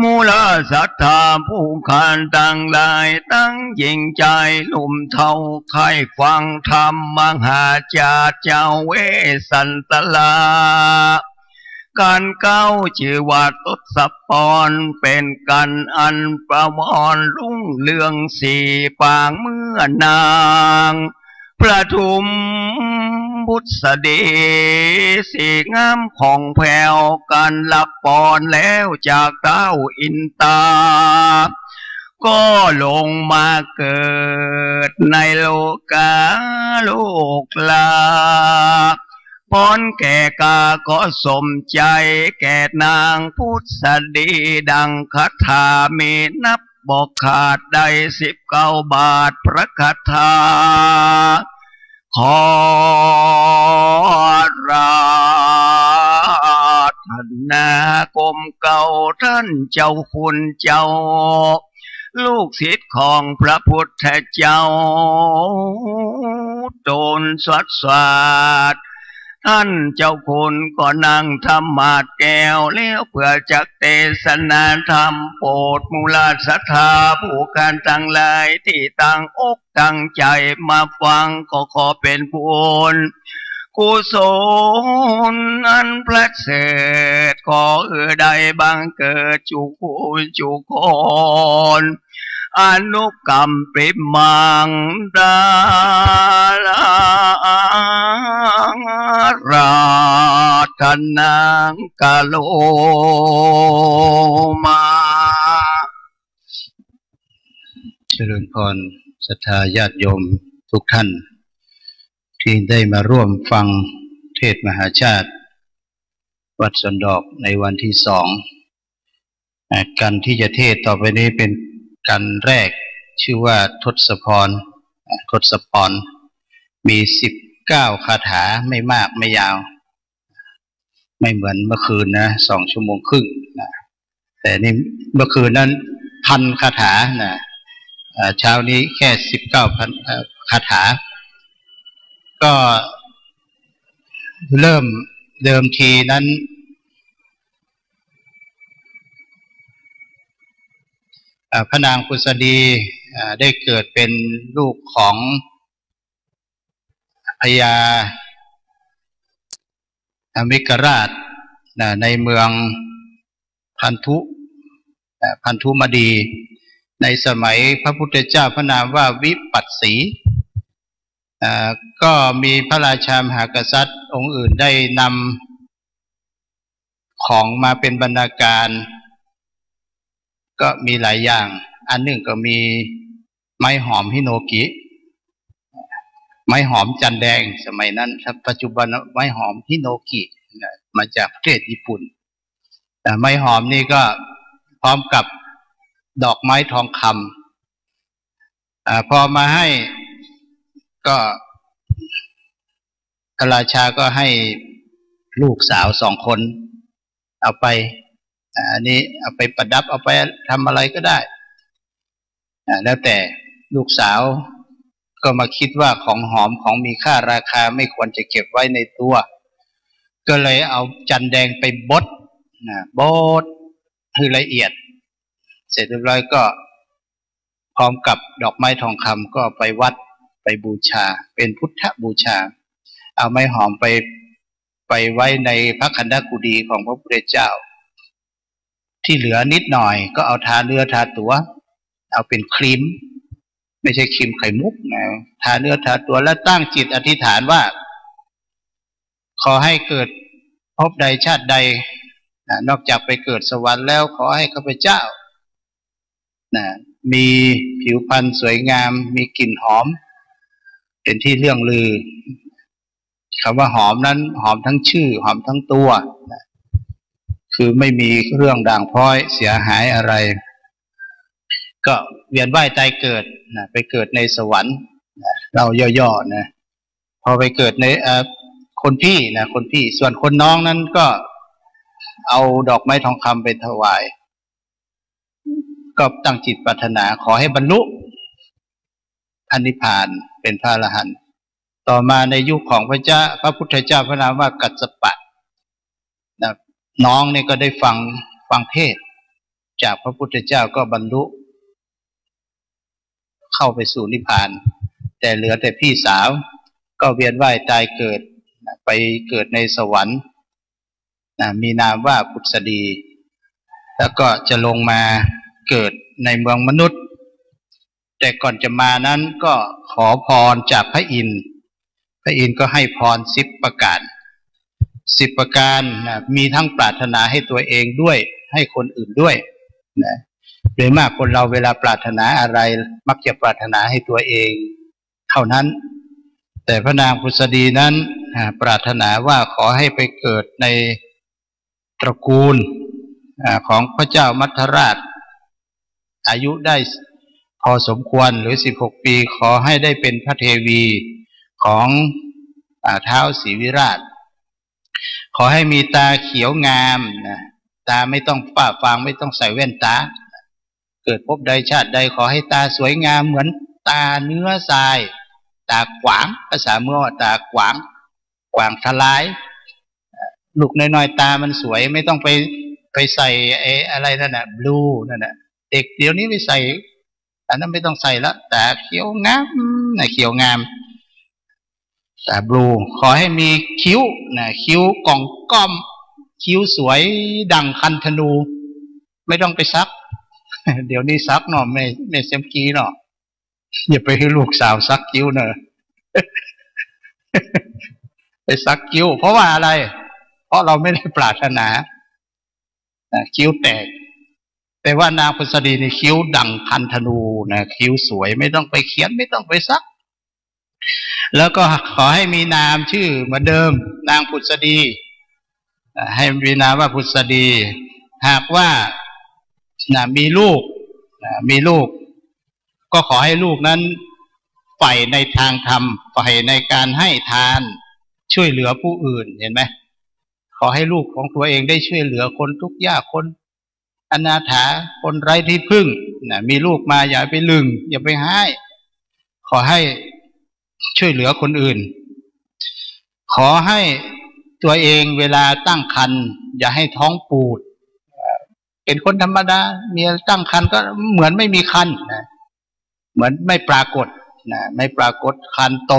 มูลศรัทธาผู้ข้าตังหลาย ตังญิงจายหนุ่มเฒ่า ใค่ฟังธรรมมหาจารย์เจ้าเวสสันตรา ก๋านเก๊าจื้อว่าทศพร เป๋นก๋านอันประวรรุ่งเรืองสีปางเมื่อนาง ประทุมบุษดี สีงามผ่องแผ้ว ก๋านฮับปอนแล้วจากท้าวอินตา ก็ลงมาเกิดในโลกา โลกลา ปอนแก่กาก็สมใจ๋ แก่นางพุทธดี ดังคาถามีนับบ่ขาด ได้สิบเก้าบาทพระคาถา ขออาราธนาก้มเกล้าต้านเจ้าคุณเจ้า ลูกศิษย์ของพระพุทธเจ้า ตนสวดสวด ต้านเจ้าคุณก็นั่งทำมาดแก้ว แล้วเปื้อจักเตสนาธรรม โปรดมูลศรัทธาผู้ข้าตังหลายตี้ตั้งอก ตั้งใจ๋มาฟัง ก็ขอเป๋นบุญกุศลอันประเสริฐ ขอหื้อได้บังเกิดจุคนจุคน อนุกัมปิมัง อาราธนา กะโลมา เจริญพรศรัทธาญาติโยมทุกท่าน ตี้ได้มาร่วมฟังเทศน์มหาชาติวัดสวนดอกในวันตี้สอง อ่า ก๋านตี้จะเทศน์ต่อไปนี้เป๋นก๋านแรก จื้อว่าทศพร อ่า ทศพร มีสิบเก้าคาถา ไม่มากไม่ยาว ไม่เหมือนเมื่อคืนนะ สองชั่วโมงครึ่งนะ แต่นี่เมื่อคืนนั้นพันคาถานะ อ่า เช้านี้แค่สิบเก้าพัน เอ่อ คาถา ก็เริ่มเดิมทีนั้น อ่า พระนางพุทธดี อ่า ได้เกิดเป๋นลูกของพญาอมิกราชนะ ในเมืองพันธุ อ่า พันธุมดี ในสมัยพระพุทธเจ้าพระนามว่าวิปัสสี อ่า ก็มีพระราชามหากษัตริย์องค์อื่นได้นำของมาเป็นบรรณาการ ก็มีหลายอย่าง อันหนึ่งก็มีไม้หอมฮิโนกิ ไม้หอมจันแดงสมัยนั้น ถ้าปัจจุบันไม้หอมฮิโนกินะ มาจากประเทศญี่ปุ่น แต่ไม้หอมนี่ก็พร้อมกับดอกไม้ทองคำ อ่า พอมาให้ก็ พระราชาก็ให้ลูกสาวสองคนเอาไป อ่า อันนี้เอาไปประดับ เอาไปทำอะไรก็ได้ อ่า แล้วแต่ ลูกสาวก็มาคิดว่าของหอมของมีค่าราคาไม่ควรจะเก็บไว้ในตัว ก็เลยเอาจันแดงไปบดนะ บดให้ละเอียด เสร็จเรียบร้อยก็พร้อมกับดอกไม้ทองคำก็ไปวัดไปบูชา เป็นพุทธบูชา เอาไม้หอมไป ไปไว้ในพระขันธกุฎีของพระพุทธเจ้า ที่เหลือนิดหน่อยก็เอาทาเนื้อทาตัว เอาเป็นครีม ไม่ใช่ครีมไข่มุกนะ ทาเนื้อทาตัวแล้วตั้งจิตอธิษฐานว่า ขอให้เกิดภพใดชาติใดนะ นอกจากไปเกิดสวรรค์แล้ว ขอให้ข้าพเจ้านะ มีผิวพรรณสวยงาม มีกลิ่นหอม เป็นที่เลื่องลือ คำว่าหอมนั้นหอมทั้งชื่อ หอมทั้งตัวนะ คือไม่มีเรื่องด่างพร้อยเสียหายอะไร ก็เวียนว่ายตายเกิดนะ ไปเกิดในสวรรค์นะ เล่าย่อๆนะ พอไปเกิดใน เอ่อ คนพี่นะ คนพี่ ส่วนคนน้องนั้นก็เอาดอกไม้ทองคำไปถวาย ก็ตั้งจิตปรารถนาขอให้บรรลุพระนิพพานเป็นพระอรหันต์ ต่อมาในยุคของพระเจ้า พระพุทธเจ้าพระนามว่ากัสสปะนะ น้องเนี่ยก็ได้ฟัง ฟังเทศน์จากพระพุทธเจ้าก็บรรลุ เข้าไปสู่นิพพาน แต่เหลือแต่พี่สาวก็เวียนว่ายตายเกิดนะ ไปเกิดในสวรรค์นะ มีนามว่าผุสดี แล้วก็จะลงมาเกิดในเมืองมนุษย์ แต่ก่อนจะมานั้นก็ขอพรจากพระอินทร์ พระอินทร์ก็ให้พรสิบประการ สิบประการนะ มีทั้งปรารถนาให้ตัวเองด้วย ให้คนอื่นด้วยนะ โดยมากคนเราเวลาปรารถนาอะไร มักจะปรารถนาให้ตัวเองเท่านั้น แต่พระนางผุสดีนั้น อ่า ปรารถนาว่าขอให้ไปเกิดในตระกูล อ่า ของพระเจ้ามัทธราช อายุได้พอสมควรหรือสิบหกปี ขอให้ได้เป็นพระเทวีของ อ่า ท้าวศรีวิราช ขอให้มีตาเขียวงามนะ ตาไม่ต้องฝ้าฟาง ไม่ต้องใส่แว่นตา เกิดภพใดชาติใดขอให้ตาสวยงามเหมือนตาเนื้อทราย ตากวาง ภาษาเมืองว่าตากวาง กวางทลาย ลูกน้อยๆ ตามันสวย ไม่ต้องไป ไปใส่ไอ้อะไรนั่นน่ะ บลูนั่นน่ะ เด็กเดี๋ยวนี้ไปใส่ อันนั้นไม่ต้องใส่ละ ตาเขียวงามนะ เขียวงาม ตาบลู ขอให้มีคิ้วนะ คิ้วก่องก้อม คิ้วสวยดั่งคันธนู ไม่ต้องไปสัก เดี๋ยวนี้สักเนาะ แม่ แม่เสียมกีเนาะ อย่าไปหื้อลูกสาวสักคิ้วเนอะ ไปสักคิ้ว เพราะว่าอะไร เพราะเราไม่ได้ปรารถนานะ คิ้วแตก แต่ว่านางผุสดีนี่คิ้วดั่งคันธนูนะ คิ้วสวย ไม่ต้องไปเขียน ไม่ต้องไปสัก แล้วก็ขอให้มีนามชื่อเหมือนเดิม นางผุสดี อ่า ให้มีนามว่าผุสดี หากว่า นะ มีลูก นะ มีลูก ก็ขอให้ลูกนั้นใฝ่ในทางธรรม ใฝ่ในการให้ทาน ช่วยเหลือผู้อื่น เห็นไหม ขอให้ลูกของตัวเองได้ช่วยเหลือคนทุกข์ยาก คนอนาถา คนไร้ที่พึ่ง นะ มีลูกมาอย่าไปหลึ่ง อย่าไปฮ้าย ขอให้ช่วยเหลือคนอื่น ขอให้ตัวเองเวลาตั้งครรภ์อย่าให้ท้องปูด เป็นคนธรรมดา มีตั้งครรภ์ก็เหมือนไม่มีครรภ์นะ เหมือนไม่ปรากฏนะ ไม่ปรากฏครรภ์โต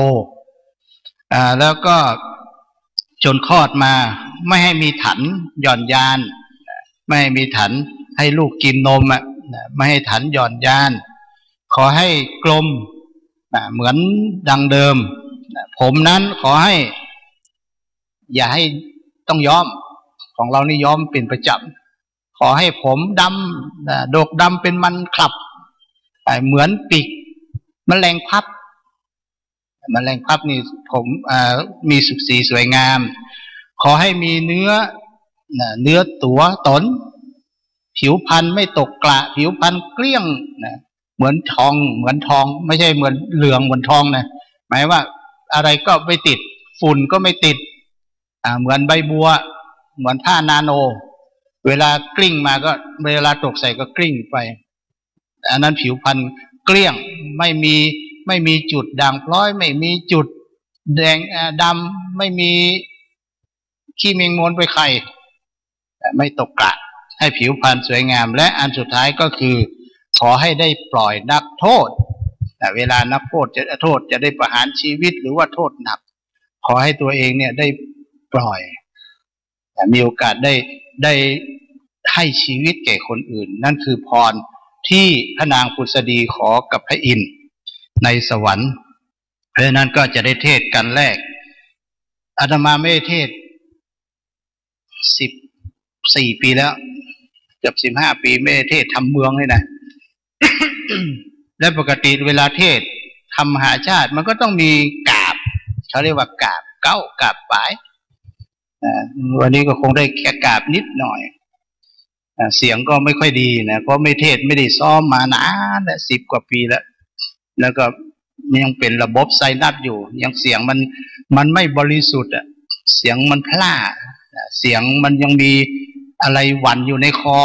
อ่า แล้วก็จนคลอดมา ไม่ให้มีถันหย่อนยาน ไม่ให้มีถัน ให้ลูกกิ๋นนมอะ นะ ไม่ให้ถันหย่อนยาน ขอให้กลม นะ เหมือนดังเดิม นะ ผมนั้นขอให้ อย่าให้ต้องย้อม ของเฮานี่ย้อมเป๋นประจ๋ำ ขอให้ผมดำ นะ ดกดำเป๋นมันคลับ อ่า เหมือนปีกแมลงพับ แมลงพับนี่ผม อ่า มีสีสวยงาม ขอให้มีเนื้อ นะ เนื้อตั๋วต๋น ผิวพรรณไม่ตกเกละ ผิวพรรณเกลี้ยง นะ เหมือนทอง เหมือนทอง ไม่ใช่เหมือนเหลืองเหมือนทองนะ หมายว่าอะไรก็ไม่ติด ฝุ่นก็ไม่ติด อ่า เหมือนใบบัว เหมือนผ้านาโน เวลาเกลี้ยงมาก็ เวลาตกใส่ก็เกลี้ยงไป อันนั้นผิวพรรณเกลี้ยง ไม่มี ไม่มีจุดด่างพร้อย ไม่มีจุดแดง อ่า ดำ ไม่มีขี้แมงมนไปไข่ ไม่ตกเกละ ให้ผิวพรรณสวยงาม และอันสุดท้ายก็คือ ขอให้ได้ปล่อยนักโทษ แต่เวลานักโทษจะ โทษจะได้ประหารชีวิตหรือว่าโทษหนัก ขอให้ตัวเองเนี่ยได้ปล่อย มีโอกาสได้ ได้ให้ชีวิตแก่คนอื่น นั่นคือพรที่พระนางผุสดีขอกับพระอินทร์ในสวรรค์ เพราะฉะนั้นก็จะได้เทศน์กัณฑ์แรก อาตมาไม่ได้เทศน์ สิบสี่ปีแล้ว เกือบสิบห้าปี ไม่ได้เทศน์ธรรมเมืองเลยนะ และปกติเวลาเทศน์ธรรมมหาชาติ มันก็ต้องมีกาบ เขาเรียกว่ากาบเก๊ากาบปาย อ่า วันนี้ก็คงได้แค่กาบนิดหน่อย อ่า เสียงก็ไม่ค่อยดีนะ เพราะไม่เทศน์ ไม่ได้ซ้อมมานานแล้ว สิบกว่าปีแล้ว แล้วก็ยังเป๋นระบบไซนัสอยู่ ยังเสียงมัน มันไม่บริสุทธิ์อะ เสียงมันพร่า เสียงมันยังมีอะไรหวั่นอยู่ในคอ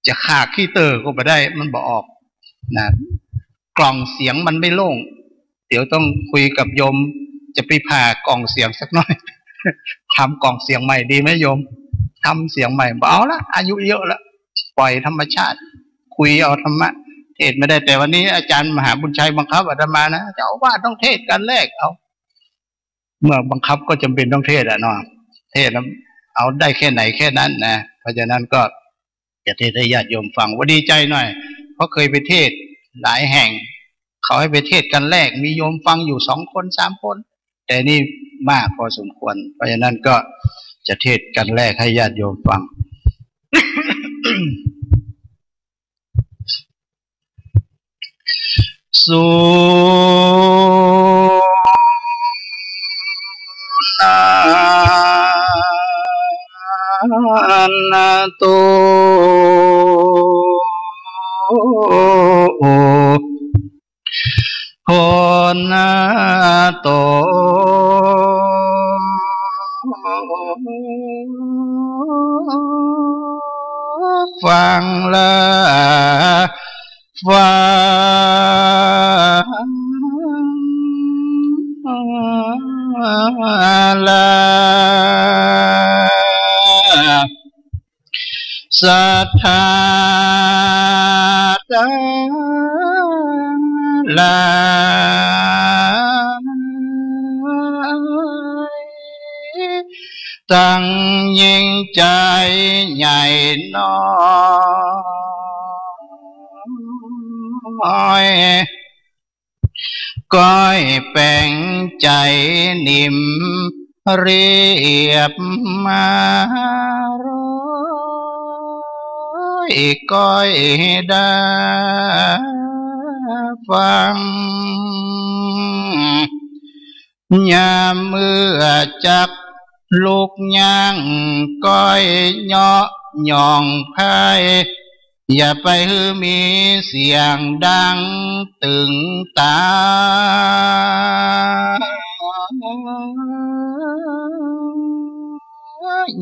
จะขากขี้เต๊อก็บ่ได้ มันบ่ออกนะ กล่องเสียงมันไม่โล่ง เดี๋ยวต้องคุยกับโยม จะไปผ่ากล่องเสียงสักหน่อย ทำกล่องเสียงใหม่ดีไหมโยม ทำเสียงใหม่ บ่เอาละ อายุเยอะละ ปล่อยธรรมชาติ คุยเอาธรรมะ เทศน์ไม่ได้ แต่วันนี้อาจารย์มหาบุญชัยบังคับอาตมานะ เจ้าอาวาสต้องเทศน์กัณฑ์แรก เอา เมื่อบังคับก็จำเป็นต้องเทศน์อะเนาะ เทศน์แล้วเอาได้แค่ไหนแค่นั้นนะ เพราะฉะนั้นก็จะเทศน์ให้ญาติโยมฟัง ว่าดีใจหน่อย เพราะเคยไปเทศน์หลายแห่ง เขาให้ไปเทศน์กัณฑ์แรก มีโยมฟังอยู่สองคนสามคน แต่นี่มากพอสมควร เพราะฉะนั้นก็จะเทศน์กัณฑ์แรกให้ญาติโยมฟัง สุนันโต โหนโต ฟังละ ฟังละ ศรัทธาตังหลาย ตังยิ่งใจ๋ใหญ่น้อย ก้อยแป๋งใจ๋นิ่มเรียบมาร้อยก้อยได้ฟัง ยามเมื่อจักลุกย่างก้อยเหยาะหย่องไพร่ อย่าไปหื้อมีเสียงดังตึงตา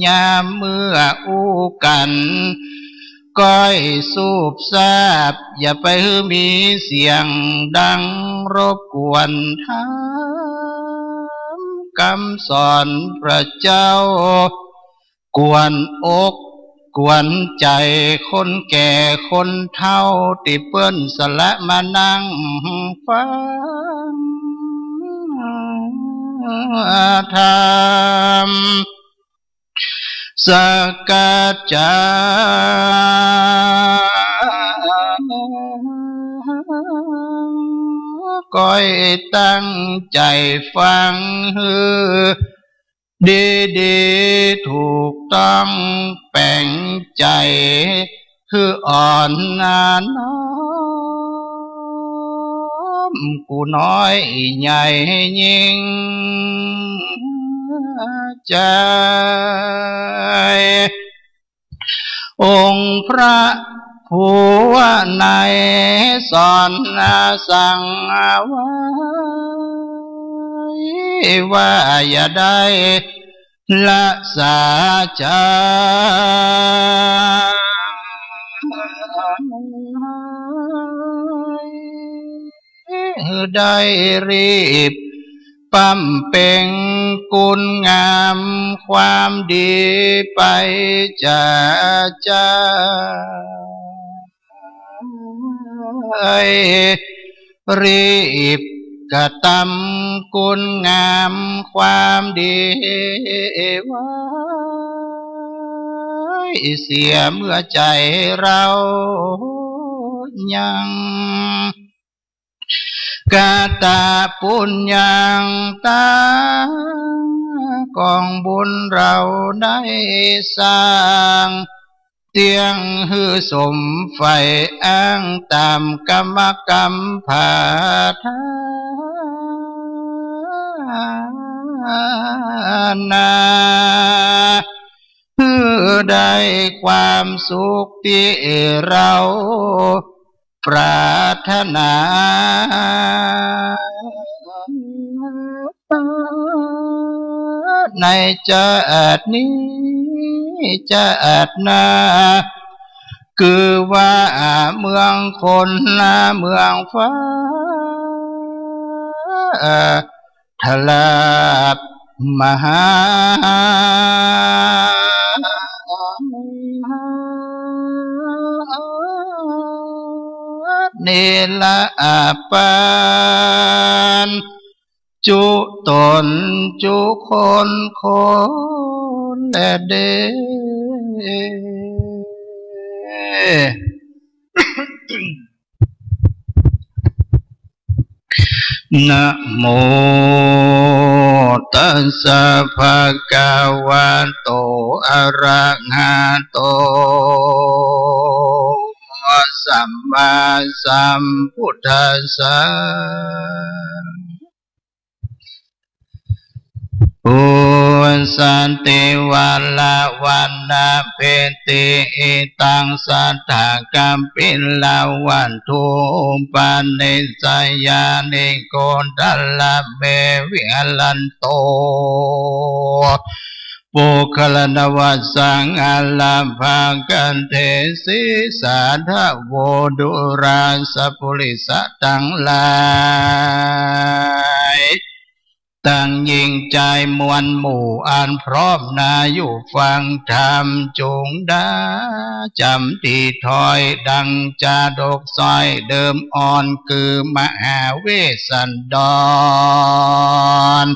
ยามเมื่ออู้กั๋น ก้อยสูบซาบ อย่าไปหื้อมีเสียงดังรบกวนธรรมกำสอนพระเจ้า กวนอกกวนใจ๋คนแก่คนเฒ่า ตี้เปิ้นสละมานั่งฟังธรรม สักกัจจา ก้อยตั้งใจ๋ฟังหื้อดีๆ ถูกต้องแป๋งใจ๋หื้ออ่อนน้อม กูน้อยใหญ่ยิ่งใจ๋ องค์พระผู้ในสอนสั่งไว้ ว่าอย่าได้ละสาใจ ได้รีบบำเพ็งคุณงามความดีไปจากใจ รีบกระทำคุณงามความดีไว้ เสียเมื่อใจ๋เฮายัง กตปุญญัง ต๋างกองบุญเฮาได้สร้าง เตี้ยงหื้อสมใฝ่อ้างต๋ามกรรมกำปรารถนา หื้อได้ความสุขตี้เฮาปรารถนา ในจาตินี้จาติหน้า คือว่าเมืองคนเมืองฟ้า ทลาภมหา เนรปาน จุตนจุคนคนแลเด้อ นะโมตัสสะ ภะคะวะโต อะระหะโต สัมมาสัมพุทธัสสะ ปุสสะ เตวะ ละ วะนะ เพติ อิทัง สัตถะ กัปปิละวัตถุ อุปะเนสสะยานิ โกณฑะละเม วิหะรันโต ปุคคะละนวัสสัง อาลาภะกันเทสี สาธะโว ดูราสะปุริสะตังหลาย ตังหญิงจายมวลหมู่ อันพร้อมหน้าอยู่ฟังธรรม จุ่งได้จ๋ำตี้ถ้อย ดังจาดกสร้อยเดิมอ่อน คือมหาเวสสันดร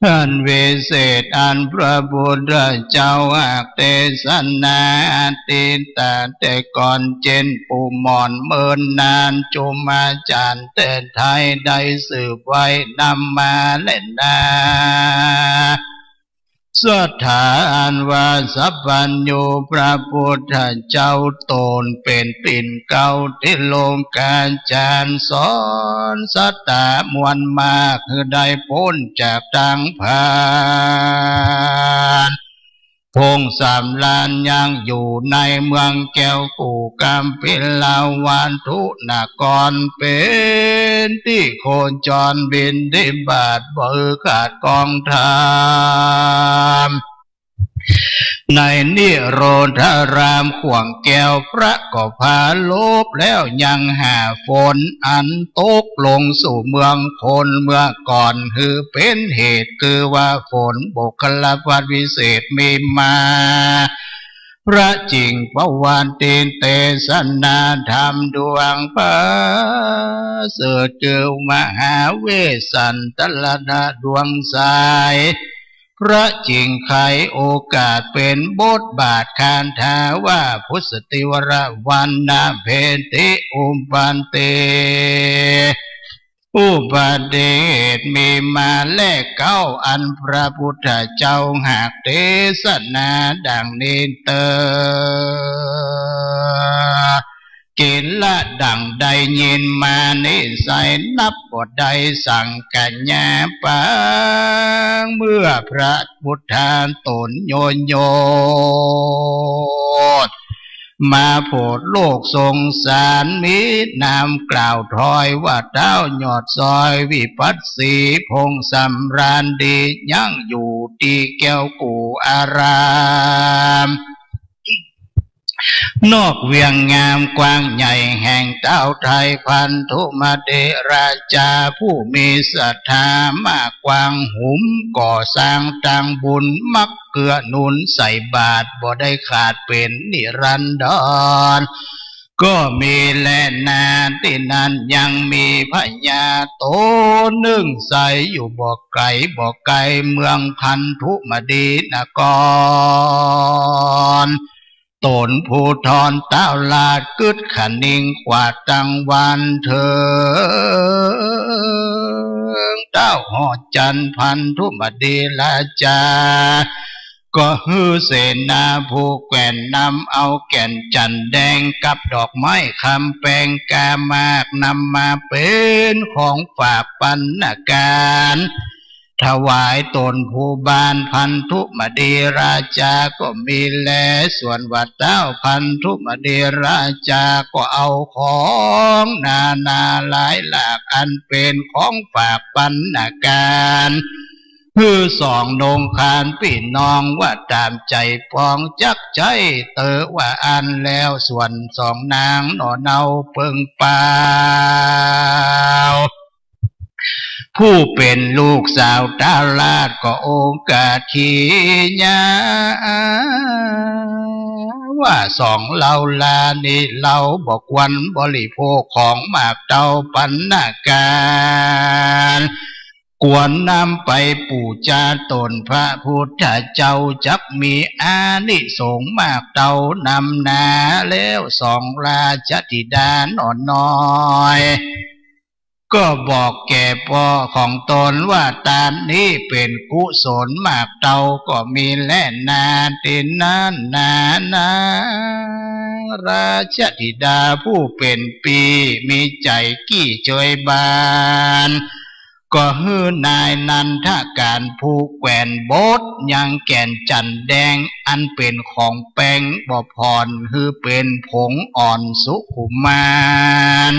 อันวิเศษ อันพระพุทธเจ้าหากเตสนาอดีตแต่ก่อน เจ้นปู่หม่อนเมินนาน จุมาจ๋ารย์แต่ไท้ได้สืบไว้นำมาแลนา สัตถาอันว่าสัพพัญญูพระพุทธเจ้าต๋นเป๋นตี๋นเก๊าตี้โลกาจ๋ารย์สอนสัตตะมวลมาก หื้อได้ป๊นจากตางพาน พงสามล้านยังอยู่ในเมืองแก้วกู่กัมพีลวัตถุนคร เป๋นตี้โคจรบิณฑบาต บ่ขาดกองธรรม ในนิโรธารามข่วงแก้ว พระก็ผาลบแล้วยังหาฝนอันตกลงสู่เมืองคนเมื่อก่อน หื้อเป๋นเหตุคือว่าฝนบุคลพัตวิเศษมีมา พระจิ่งประวัติเตสนาธรรมดวงประเสริฐ คือมหาเวสสันตรดาดวงใส พระจึงไขโอกาสเป๋นบทบาทคาถาว่า พุสติวรวรรณเภติอุปันติ อุบัติเหตุมีมาแลเก๊า อันพระพุทธเจ้าหากเตสนาดังนี้เตอ เกณฑ์ละดั่งได้ยินมานี้ไซร้นับบ่ได้สังกัญญาปาง เมื่อพระพุทธาต๋นโยนโยด มาโผดโลกสงสาร มีนามกล่าวถอยว่า เต้ายอดซอยวิปัสสี พงษ์สำราญดี ยังอยู่ตี้แก้วกู่อาราม นอกเวียงงามกว้างใหญ่แห่งเต้าไทย พันธุมเดราจาผู้มีศรัทธามาก กว้างหุมก่อสร้างตางบุญ มักเกื้อหนุนใส่บาตร บ่ได้ขาดเป๋นนิรันดร ก็มีแลนา ตี้นั้นยังมีพญาโตนึ่งใสอยู่บ่ไก๋บ่ไก๋เมืองพันธุมเดนคร ต๋นผู้ทอนเต้าราชกึ๊ดคะนิงกว่าตังวานเถิง เต้าหอจันทร์พันธุมเดราจา ก็หื้อเสนาผู้แกว่นนำเอาแก่นจันทน์แดงกับดอกไม้คำแปงกามาก นำมาเป๋นของฝากปัณณการ ถวายต๋นผู้บ้านพันธุมเดราจาก็มีแล ส่วนว่าเต้าพันธุมเดราจาก็เอาของนานาหลายหลาก อันเป๋นของฝากปัณณการ หื้อสองนงคานปี้น้องว่าต๋ามใจ๋ปอง จักใจ๊เต๋อว่าอั้นแล้ว ส่วนสองนางหน่อเนาเปิงเปล่า ผู้เป๋นลูกสาวเต้าราชก็โอกาสขีญา ว่าสองเฮาลานี้เฮาบ่ควรบริโภคของหมากเต้าปัณณการ ควรนำไปปู๋จาต๋นพระพุทธเจ้า จักมีอานิสงส์มากเต้านำนา แล้วสองราชธิดาหน่อน้อย ก็บอกแก่ป้อของต๋นว่า ตานนี้เป๋นกุศลมากเต้าก็มีแลนา ตี้นั้นนา นางราชธิดาผู้เป๋นปี้มีใจ๋กี้เจยบาน ก็หื้อนายนันทการผู้แกว่นบดยังแก่นจันทน์แดง อันเป๋นของแปงบ่ผ่อน หื้อเป๋นผงอ่อนสุขุมมาน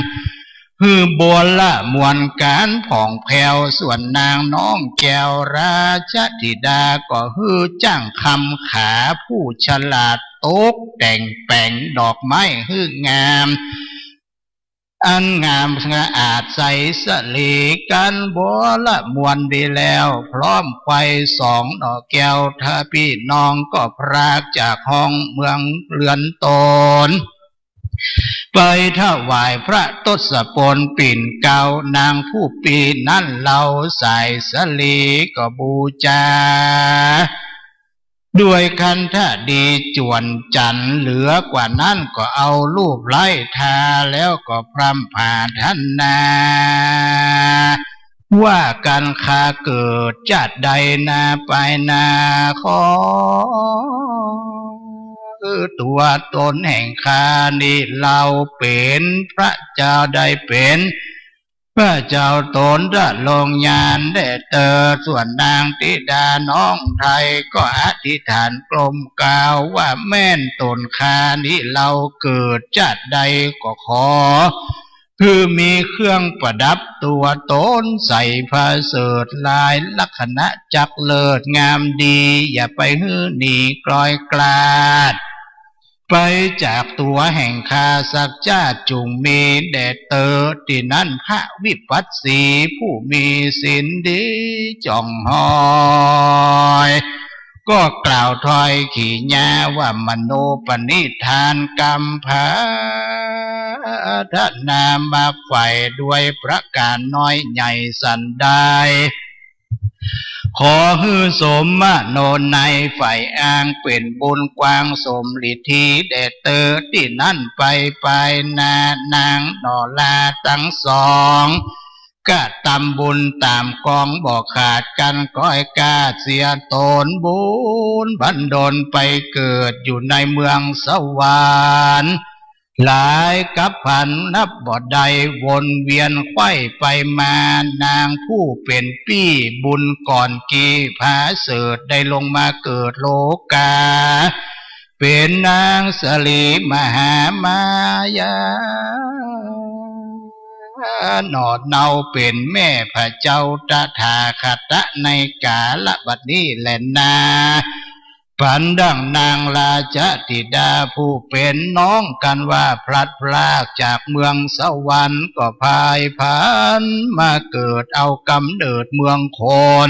หื้อบัวละมวลก๋านผ่องแผ้ว ส่วนนางน้องแก้วราชธิดา ก็หื้อจ้างคำขาผู้ฉลาดตกแต่งแป๋งดอกไม้หื้องาม อันงามสะอาดใสสะหลี กั๋นบัวละมวลดีแล้ว พร้อมไขว้สองหน่อแก้ว ถ้าปี้น้องก็พรากจากห้องเมืองเฮือนต๋น ไปถวายพระทศพลปิ่นเกล้า นางผู้ปี้นั้นเฮาสายสะหลีก็บู๋จา ด้วยคันธะดีจวนจันทร์ เหลือกว่านั้นก็เอาลูบไล้ทา แล้วก็พร่ำผาถนา ว่ากั๋นข้าเกิดจาติใดนาไปนา ขอหื้อตั๋วต๋นแห่งข้านี้เฮาเป๋นพระเจ้า ได้เป๋น พระเจ้าตนทรงญาณแด่เตอ ส่วนนางธิดาน้องไทยก็อธิษฐานกลมกล่าวว่า แม่นตนข้านี้เฮาเกิดจาติใดก็ขอ คือมีเครื่องประดับตั๋วตนใสประเสริฐหลายลักษณะจักเลิศงามดี อย่าไปหื้อหนีกลอยกลาด ไปจากตั๋วแห่งข้าสักจาติ จุ่งมีแด่เตอ ตี้นั้นพระวิปัสสีผู้มีศีลดีจ่องหอย ก็กล่าวถ้อยขีญาว่า มโนปณิธานกำผาถนามาใฝ่ด้วยประก๋านน้อยใหญ่สันใด ขอหื้อสมโนในยใฝ่อังเป๋นบุญกวางสมฤทธิแด่เตอตี้นั้นไป ไปนา นางหน่อลาตังสอง กระตำบุญต๋ามกองบ่ขาดกั๋น ก้อยก้าเสียต๋นบุญบันดลไปเกิดอยู่ในเมืองสวรรค์ หลายกัปพรรณนับบ่ได้ วนเวียนไขว้ไปมา นางผู้เป๋นปี้บุญก่อนกี้ผาเสริฐได้ลงมาเกิดโลกา เป๋นนางสรีมหามายา หน่อเนาเป๋นแม่พระเจ้าตถาคตะในกาลบัดนี้แลนา ปันดั่งนางราชธิดาผู้เป๋นน้องกั๋นว่าพลัดพรากจากเมืองสวรรค์ ก็พายพรรณมาเกิดเอาก๋ำเนิดเมืองคน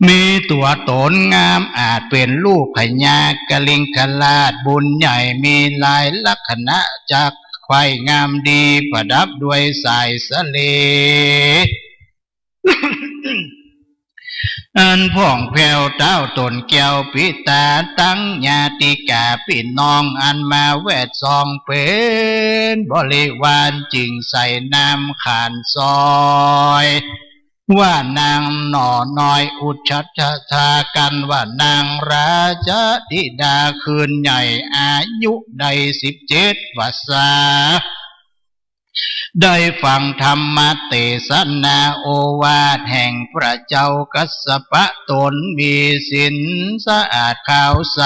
มีตั๋วต๋นงามอาจเป๋นลูกพญากลิงคราช บุญใหญ่มีหลายลักษณะจักใคร่งามดี ประดับด้วยสายสะเล อันผ่องแผ้ว เต้าต๋นแก้วปิตา ตังญาติกาปี้น้องอันมาแวดส่องเป๋นบริวาร จึงใส่นามขานซอย ว่านางหน่อน้อยอุชฌาธากั๋นว่านางราชธิดาคืนใหญ่ อายุได้สิบเจ็ดวรรษา ได้ฟังธรรมเตสนาโอวาทแห่งพระเจ้ากัสสปะ ต๋นมีศีลสะอาดขาวใส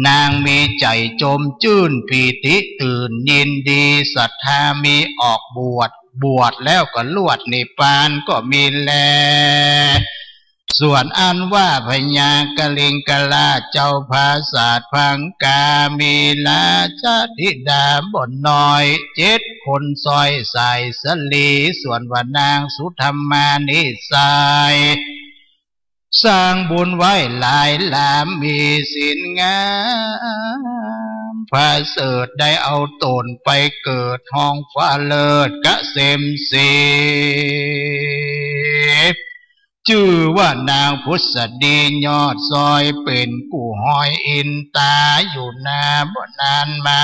นางมีใจ๋จมจื้นปีติตื่นยินดี ศรัทธามีออกบวช บวชแล้วก็ลวดนิพพานก็มีแล ส่วนอันว่าพญากลิงคราชเจ้าผาสาทพังกา มีราชธิดาบ่น้อยเจ็ดคนซอยสายสะเล ส่วนว่านางสุธรรมานิสัย สร้างบุญไว้หลายหลาม มีศีลงาม ผาเสริฐได้เอาต๋นไปเกิดห้องฟ้าเลิศเกษมสี จื้อว่านางผุสดียอดซอย เป๋นกู้ห้อยอินตา อยู่นาบ่นานมา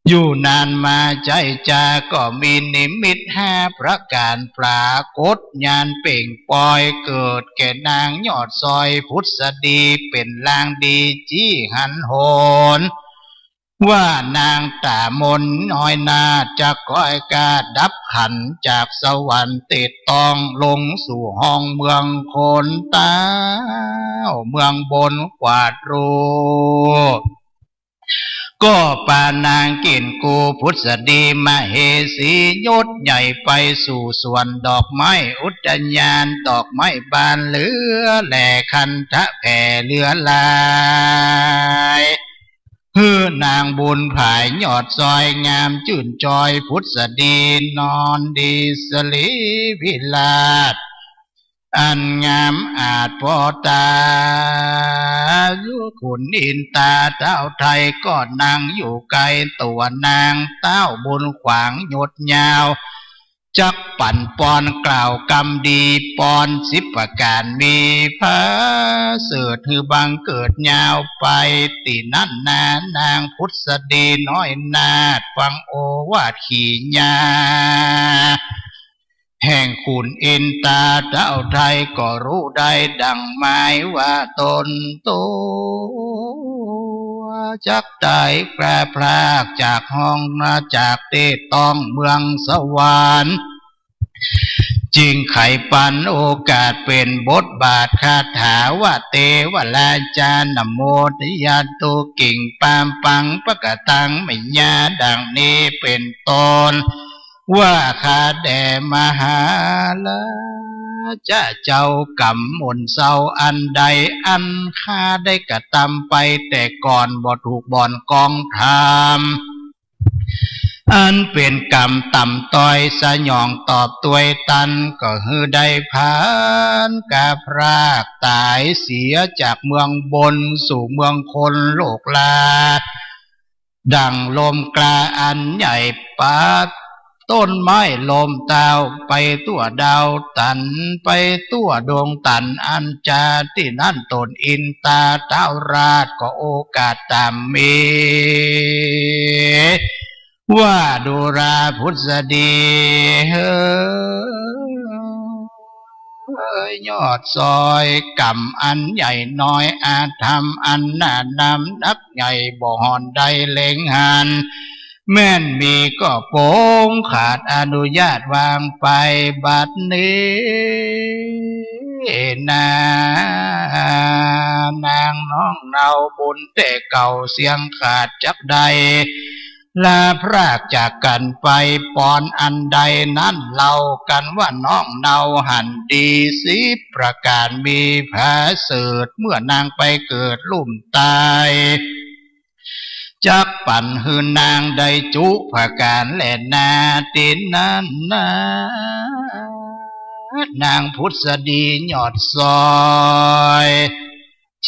อยู่นานมาใจ๊จ้า ก็มีนิมิตห้าประก๋านปรากฏ ญาณเปล่งปอย เกิดแก่นางยอดซอยผุสดี เป๋นลางดีจี้หันโหน ว่านางต๋ามนน้อยนาฏจักก้อยก้าดับขันธ์จากสวรรค์ เตศต้องลงสู่ห้องเมืองคน เต้าเมืองบนกวาดรูป ก็ปานางกิ๋นกูผุสดีมเหสียศใหญ่ ไปสู่สวนดอกไม้อุทยาน ดอกไม้บานเหลือแหล่คันธะแผ่เหลือหลาย หื้อนางบุญผายยอดซอยงามจื้นจอยผุสดีนอนดีสรีวิราช อันงามอาจปอต๋า ขุนอินตาเต้าไทยก็นั่งอยู่ใก้ตั๋วนาง เต้าบุญขวางยศยาว จักปั๋นปอนกล่าวกำดีปอนสิบประก๋าน มีผาเสริฐหื้อบังเกิดยาวไป ตี้นั้นนานางผุสดีน้อยนาฏฟังโอวาทขีญา แห่งขุนอินตาเต้าไทยก็ฮู้ได้ดั่งหมายว่าต๋นตั๋วจักต๋ายพลัดพรากจากห้องมาจากเตศต้องเมืองสวรรค์ จึงไขปันโอกาสเป๋นบทบาทคาถาว่า เตวราชานะโมทยันตุ กิ่งปามปังปะกะตังมะยา ดั่งนี้เป๋นต้น ว่าข้าแด่มหาราชะเจ้า กรรมหมุนเศร้าอันใด อันข้าได้กระตำไปแต่ก่อน บ่ถูกบ่อนกองธรรม อันเป๋นกรรมต่ำต้อย สยองตอบตวยตัน ก็หื้อได้พลัดพรากต๋ายเสียจากเมืองบนสู่เมืองคนโลกลา ดั่งลมกล้าอันใหญ่พัด ต้นไม้ล้มเต้าไปทั่วดาวตัน ไปทั่วดวงตันอันจา ตี้นั้นต๋นอินตาท้าวราชก็โอกาสต๋ามมี ว่าดูราพุทธดีเฮอ ยอดซอย ก๋รรมอันใหญ่น้อย อาธรรมอันหนานำหนักใหญ่ บ่ห่อนได้เล็งหัน แม่นมีก็ปง ขาดอนุญาตวางไปบัดนี้นา นางน้องเนาบุญแต่เก่า เสี้ยงขาดจักได้ ลาพรากจากกั๋นไป ปอนอันใดนั้นเล่า กั๋นว่าน้องเนาหันดี สิบประก๋านมีผาเสริฐ เมื่อนางไปเกิดลุ่มตาย จักปั๋นหื้อนางได้จุประก๋านแลนา ตี้นั้นนา นางพุทธดียอดซอย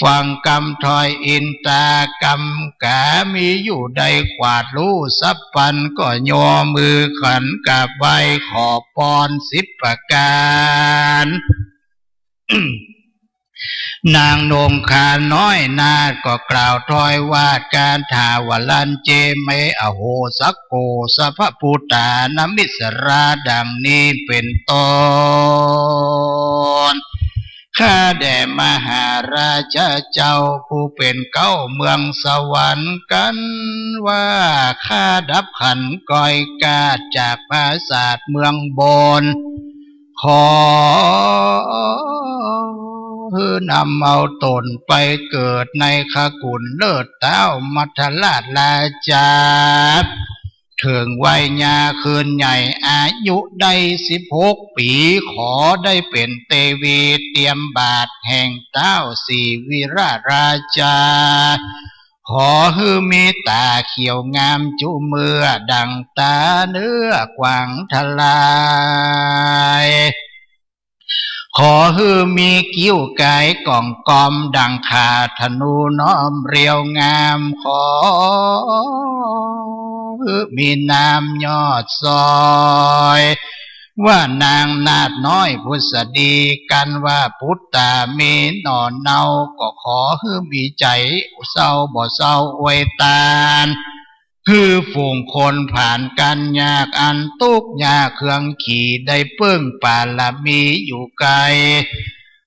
ฟังกำถ้อยอินตากำกา มีอยู่ได้ขวาดลู่สัพพัน ก็ยกมือขันกราบไหว้ขอปอนสิบประก๋าน นางนงคาน้อยนาฏก็กล่าวถ้อยวาทคาถาว่า ลันเจเม อโห สักโก สัพพะปุตตานามิสสารา ดังนี้เป๋นต้น ข้าแด่มหาราชาเจ้า ผู้เป๋นเก๊าเมืองสวรรค์ กั๋นว่าข้าดับขันก้อยกาดจากปราสาทเมืองบน ขอหื้อนำเอาต๋นไปเกิดในขกุลเลิศเต้ามัทธราชราชา เถิงวัยยาคืนใหญ่ อายุได้สิบหกปี๋ ขอได้เป๋นเตวีเตียมบาทแห่งเต้าศรีวิราชราชา ขอหื้อมีต๋าเขียวงามจุเมื่อดั่งต๋าเนื้อกวางทะลาย ขอหื้อมีกิ้วก๋ายก่องกอมดั่งข่าธนูน้อมเรียวงาม ขอหื้อมีนามยอดซอย ว่านางนาฏน้อยพุทธดี กั๋นว่าปุตตามีหน่อเนา ก็ขอหื้อมีใจ๋เศร้าบ่เศร้าอวยตาน หื้อฝูงคนผ่านก๋านยากอันตุ๊กข์ยากเคืองขี ได้เปิ้งปารมีอยู่ไกล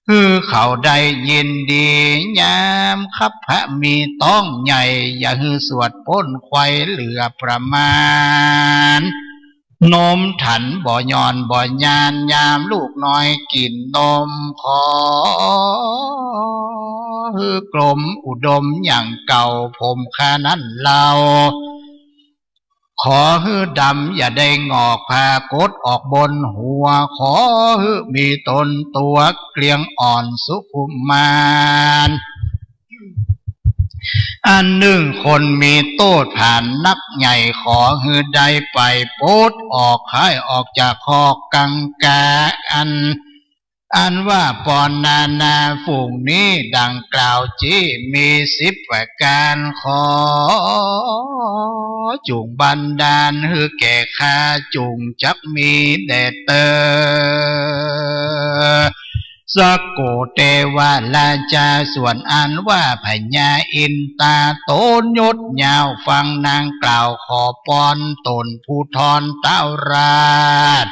หื้อเขาได้ยินดี ยามคับพระมีต๊องใหญ่ อย่าหื้อสวดป๊นไขว่เหลือประมาณ นมถันบ่หย่อนบ่ยาน ยามลูกน้อยกิ๋นนม ขอหื้อกลมอุดมอย่างเก่า ผมข้านั้นเล่า ขอหื้อดำอย่าได้หงอก ผ้ากดออกบนหัว ขอหื้อมีตนตั๋วเกลี้ยงอ่อนสุขุมมาน อันนึ่งคนมีโต้ษผานนักใหญ่ ขอหื้อได้ไปปลดออก คลายออกจากคอกกังขา อัน อันว่าปอนนานาฝูงนี้ดั่งกล่าวจี้มีสิบประก๋าน ขอจุ่งบันดาลหื้อแก่ข้า จุ่งจักมีแด่เตอ สักโกเตวราชา ส่วนอันว่าพญาอินตาต๋นยศยาว ฟังนางกล่าวขอปอนต๋นผู้ทอนเต้าราช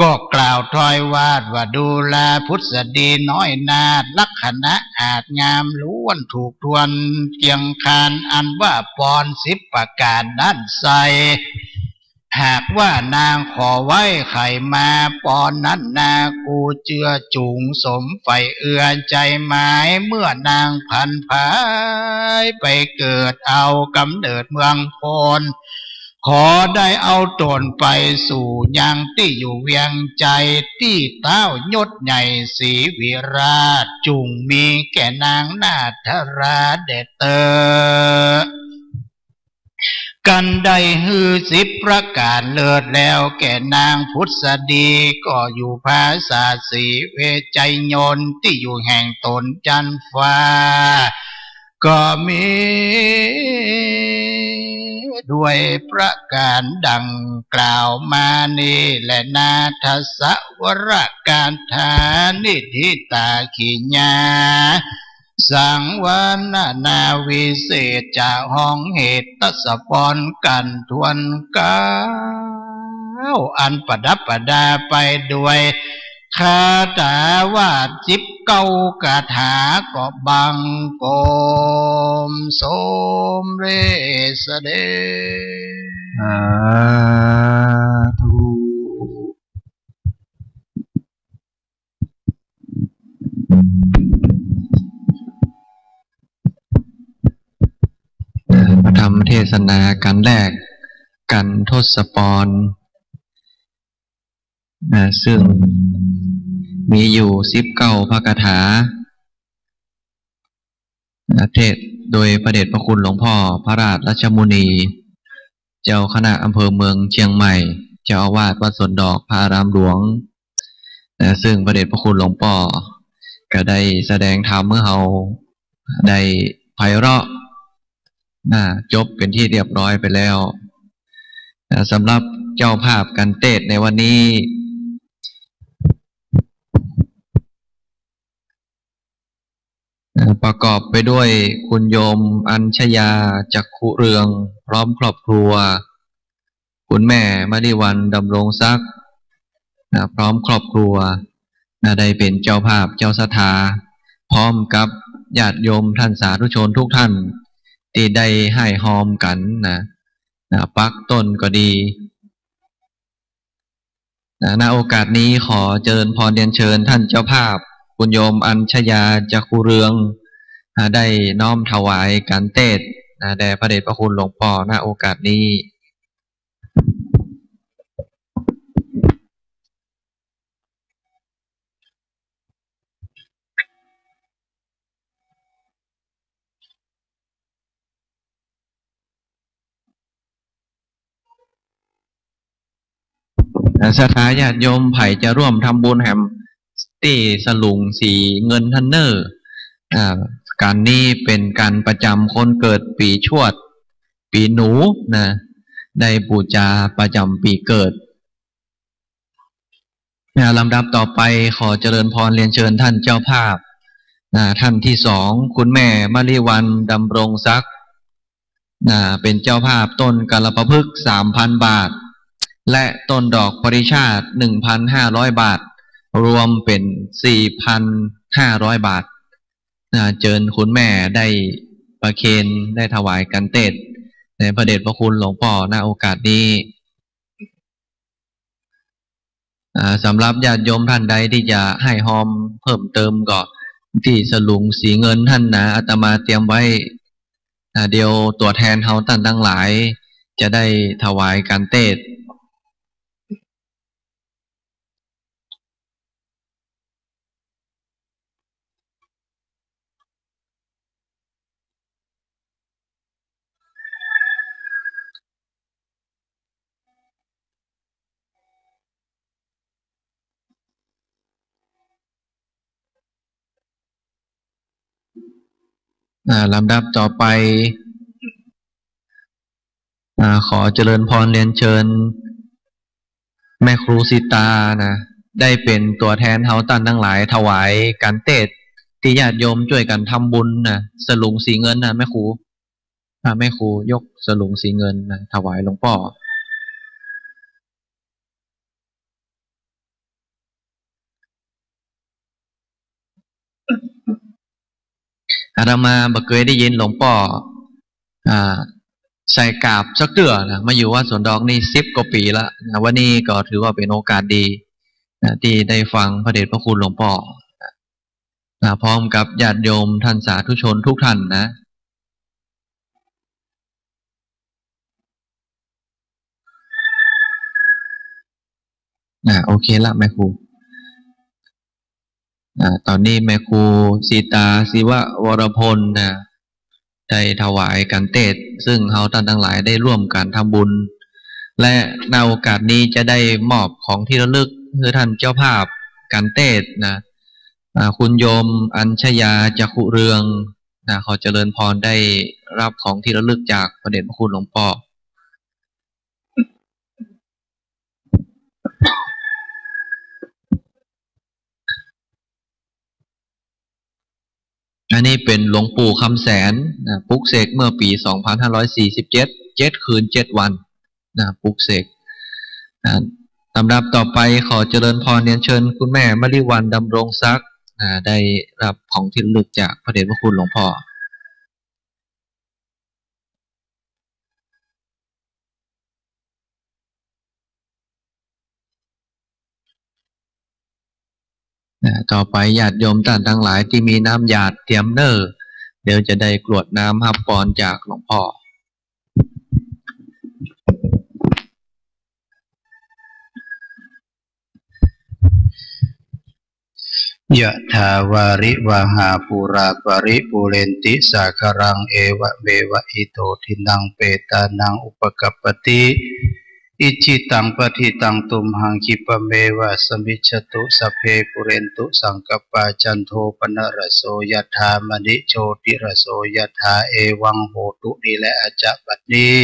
ก็กล่าวถ้อยวาทว่า ดูราพุทธดีน้อยนาฏ ลักษณะอาจงามล้วนถูกทวนเคียงคาน อันว่าปอนสิบประก๋านนั้นไส้ หากว่านางขอไหว้ใค่มา ปอนนั้นนากูเจื้อจุ่งสมใฝ่เอื้อใจ๋หมาย เมื่อนางผันผายไปเกิดเอาก๋ำเนิดเมืองคน ขอได้เอาต๋นไปสู่ยังตี้อยู่เวียงใจ๋ ตี้เต้ายศใหญ่ศรีวิราช จุ่งมีแก่นางนาฏราชแด่เตอ กันได้หื้อสิบประก๋านเลิศแล้วแก่นางพุทธดี ก็อยู่ปราสาทศรีเวชชัยยนต์ตี้อยู่แห่งต๋นจั๊นฟ้า ก็มีด้วยประก๋านดังกล่าวมานี้แลนา ทศวรคาถา นิธิตาขิญญา สังวรรณนาวิเศษ จะฮ้องเหตุทศพรกั๋นทวนเกล้า อันประดับประดาไปด้วยคาถาว่าสิบเก้าคาถา ก็บังคมสมเร็จเสด็จ สาธุ พระธรรมเทศนากัณฑ์แรก กัณฑ์ทศพร นะ ซึ่งมีอยู่สิบเก้าพระคาถา นะ เทศน์โดยพระเดชพระคุณหลวงป้อพระราชรัชมุนี เจ้าคณะอำเภอเมืองเจียงใหม่ เจ้าอาวาสวัดสวนดอกพระอารามหลวง นะ ซึ่งพระเดชพระคุณหลวงป้อก็ได้แสดงธรรมหื้อเฮาได้ไพเราะ นะ จบเป๋นที่เรียบร้อยไปแล้ว นะ สำหรับเจ้าภาพกั๋นเตสน์ในวันนี้ นะ ประกอบไปด้วยคุณโยมอัญชยา จักขุเรือง พร้อมครอบครัว คุณแม่มะลิวัลย์ ดำรงศักดิ์ นะ พร้อมครอบครัว นะ ได้เป๋นเจ้าภาพเจ้าศรัทธา พร้อมกับญาติโยมท่านสาธุชนทุกท่าน ตี้ได้ฮ่ายฮอมกั๋นนะ นะ ปักต้นก็ดี นะ ณ โอกาสนี้ขอเจริญพรเรียนเชิญท่านเจ้าภาพ คุณโยมอัญชยา จักขุเรือง นะ ได้น้อมถวายกั๋นเตสน์ นะ แด่พระเดชพระคุณหลวงป้อ ณ โอกาสนี้ ศรัทธาญาติโยมใผจะร่วมทำบุญแหมตี้สลุงสีเงินหั้นเน่อ อ่า ก๋านนี้เป๋นก๋านประจ๋ำคนเกิดปี๋ชวด ปี๋หนูนะ ได้ปู๋จาประจ๋ำปี๋เกิด นะ ลำดับต่อไปขอเจริญพรเรียนเชิญท่านเจ้าภาพ นะ ท่านที่สอง คุณแม่มะลิวัลย์ ดำรงศักดิ์ นะ เป๋นเจ้าภาพต้นกาลปะพฤกษ์ สามพันบาท และต้นดอกปริชาติ หนึ่งพันห้าร้อยบาท รวมเป๋น สี่พันห้าร้อยบาท นะ เจิญคุณแม่ได้ประเคน ได้ถวายกั๋นเตสน์ ในพระเดชพระคุณหลวงป้อ ณ โอกาสนี้ อ่า สำหรับญาติโยมท่านใดตี้จะฮ่ายฮอมเพิ่มเติมก็ตี้สลุงสีเงินหั้นนะ อาตมาเตรียมไว้ อ่า เดี๋ยวตั๋วแทนเฮาต้านตังหลายจะได้ถวายกั๋นเตสน์ อ่า ลำดับต่อไป อ่า ขอเจริญพรเรียนเชิญ แม่ครูสีตานะ ได้เป๋นตั๋วแทนเฮาต้านตังหลายถวายกั๋นเตสน์ตี้ญาติโยมจ้วยกั๋นทำบุญนะ สลุงสีเงินนะแม่ครู อ่า แม่ครูยกสลุงสีเงินนะ ถวายหลวงป้อ อาตมาบ่เกยได้ยินหลวงป้อ อ่า ใส่กาบสักเตื้อนะ มาอยู่วัดสวนดอกนี่สิบกว่าปี๋ละนะ วันนี้ก็ถือว่าเป๋นโอกาสดีนะ ตี้ได้ฟังพระเดชพระคุณหลวงป้อนะ พร้อมกับญาติโยมท่านสาธุชนทุกท่านนะ อ่า โอเคละแม่ครู อ่า ต๋อนนี้แม่ครูสีตา ศิวะวรพลนะ ได้ถวายกั๋นเตสน์ ซึ่งเฮาต้านตังหลายได้ร่วมกั๋นทำบุญ และในโอกาสนี้จะได้มอบของที่ระลึกหื้อต้านเจ้าภาพกั๋นเตสน์นะ อ่า คุณโยมอัญชยา จักขุเรือง นะ ขอเจริญพร ได้รับของที่ระลึกจากพระเดชพระคุณหลวงพ่อ อันนี้เป๋นหลวงปู่คำแสน นะ ปลุกเสกเมื่อปี๋ สองพันห้าร้อยสี่สิบเจ็ด เจ็ดคืนเจ็ดวัน นะ ปลุกเสก นะ ลำดับต่อไปขอเจริญพรเรียนเชิญคุณแม่มะลิวัลย์ ดำรงศักดิ์ นะ ได้รับของที่ระลึกจากพระเดชพระคุณหลวงพ่อ นะ ต่อไปญาติโยมต้านตังหลายตี้มีน้ำหยาดเตรียมเน่อ เดี๋ยวจะได้กรวดน้ำฮับปอนจากหลวงพ่อ ยะถา วาริวะหา ปูรา ปะริปูเรนติ สาคะรัง เอวะเมวะ อิโต ทินนัง เปตานัง อุปะกัปปะติ อิจฉิตัง ปะฏิตัง ตุมหัง คิปะเมวะ สะมิจฉตุ สัพเพ ปูเรนตุ สังกัปปา จันโท ปะนะระโส ยะถา มะณิ โชติระโส ยะถา เอวัง โหตุ นี่แหละ อาจะ บัดนี้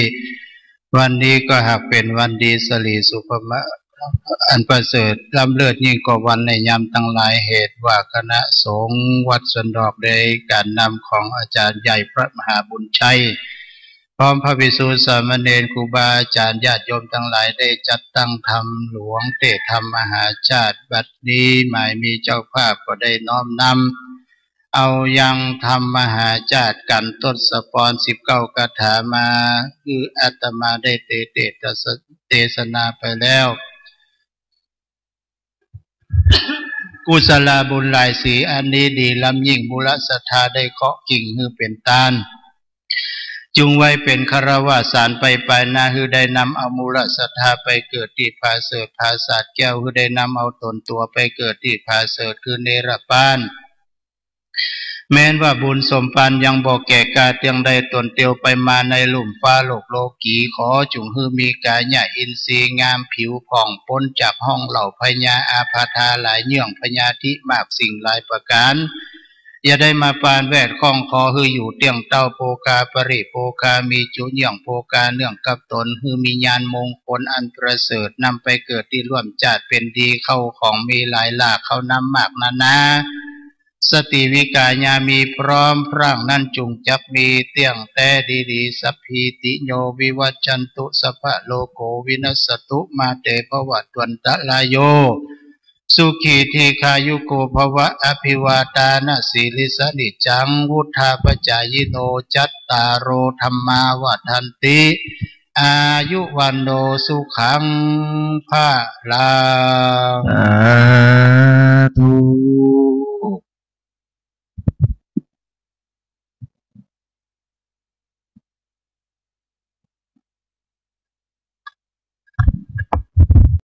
วันนี้ก็หากเป๋นวันดี สิริสุภะมะ อันประเสริฐล้ำเลิศยิ่งกว่าวันในยามตังหลาย เหตุว่าคณะสงฆ์วัดสวนดอก โดยก๋านนำของอาจารย์ใหญ่พระมหาบุญชัย พร้อมพระภิกษุสามเณร ครูบาอาจารย์ญาติโยมตังหลาย ได้จัดตั้งธรรมหลวงเตธรรมมหาชาติ บัดนี้หมายมีเจ้าภาพก็ได้น้อมนำ เอายังธรรมมหาชาติ กันทศพร สิบเก้าคาถามา คืออาตมาได้เตเตส เตสนาไปแล้ว กุศลาบุญหลายสีอันนี้ดีล้ำยิ่ง มูลศรัทธาได้เกาะกิ่งหื้อเป๋นตาน จุงไว้เป๋นคารวาสสานไปปายหน้า หื้อได้นำเอามูลศรัทธาไปเกิดตี้ผาเสริฐผาสาทแก้ว หื้อได้นำเอาต๋นตั๋วไปเกิดตี้ผาเสริฐคือเนรปาน แม้นว่าบุญสมภารยังบ่แก่กล้าเตียงใด ต๋นเตียวไปมาในลุ่มฟ้าโลกโลกี ขอจุงหื้อมีกายะอินทรีย์งามผิวผ่อง ป๊นจากฮ้องเหล่าพยาอาพาธาหลาย เยื่องพยาธิมากสิ่งหลายประก๋าน อย่าได้มาปานแวดข้อง ขอหื้ออยู่เตี้ยงเต้า โภคาปริโภคา มีจุเยื่องโภคาเนื่องกับต๋น หื้อมีญาณมงคลอันประเสริฐ นำไปเกิดตี้ร่วมจ้าดเป๋นดี เข้าของมีหลายหลาก เข้าน้ำมากนานา สติวิกายามีพร้อมพร่างนั้น จุงจักมีเตี้ยงแต๊ดีหลี สัพพีติโย วิวัชชันตุ สัพพะโรโค วินัสสะตุ มาเตภวัตวันตะราโย สุขีทีฆายุโกภวะ อภิวาทานะสีลิสสะ นิจจังวุฑาปะจายิโน จัตตาโรธัมมาวัฑฒันติ อายุวัณโณสุขังพะลัง สาธุ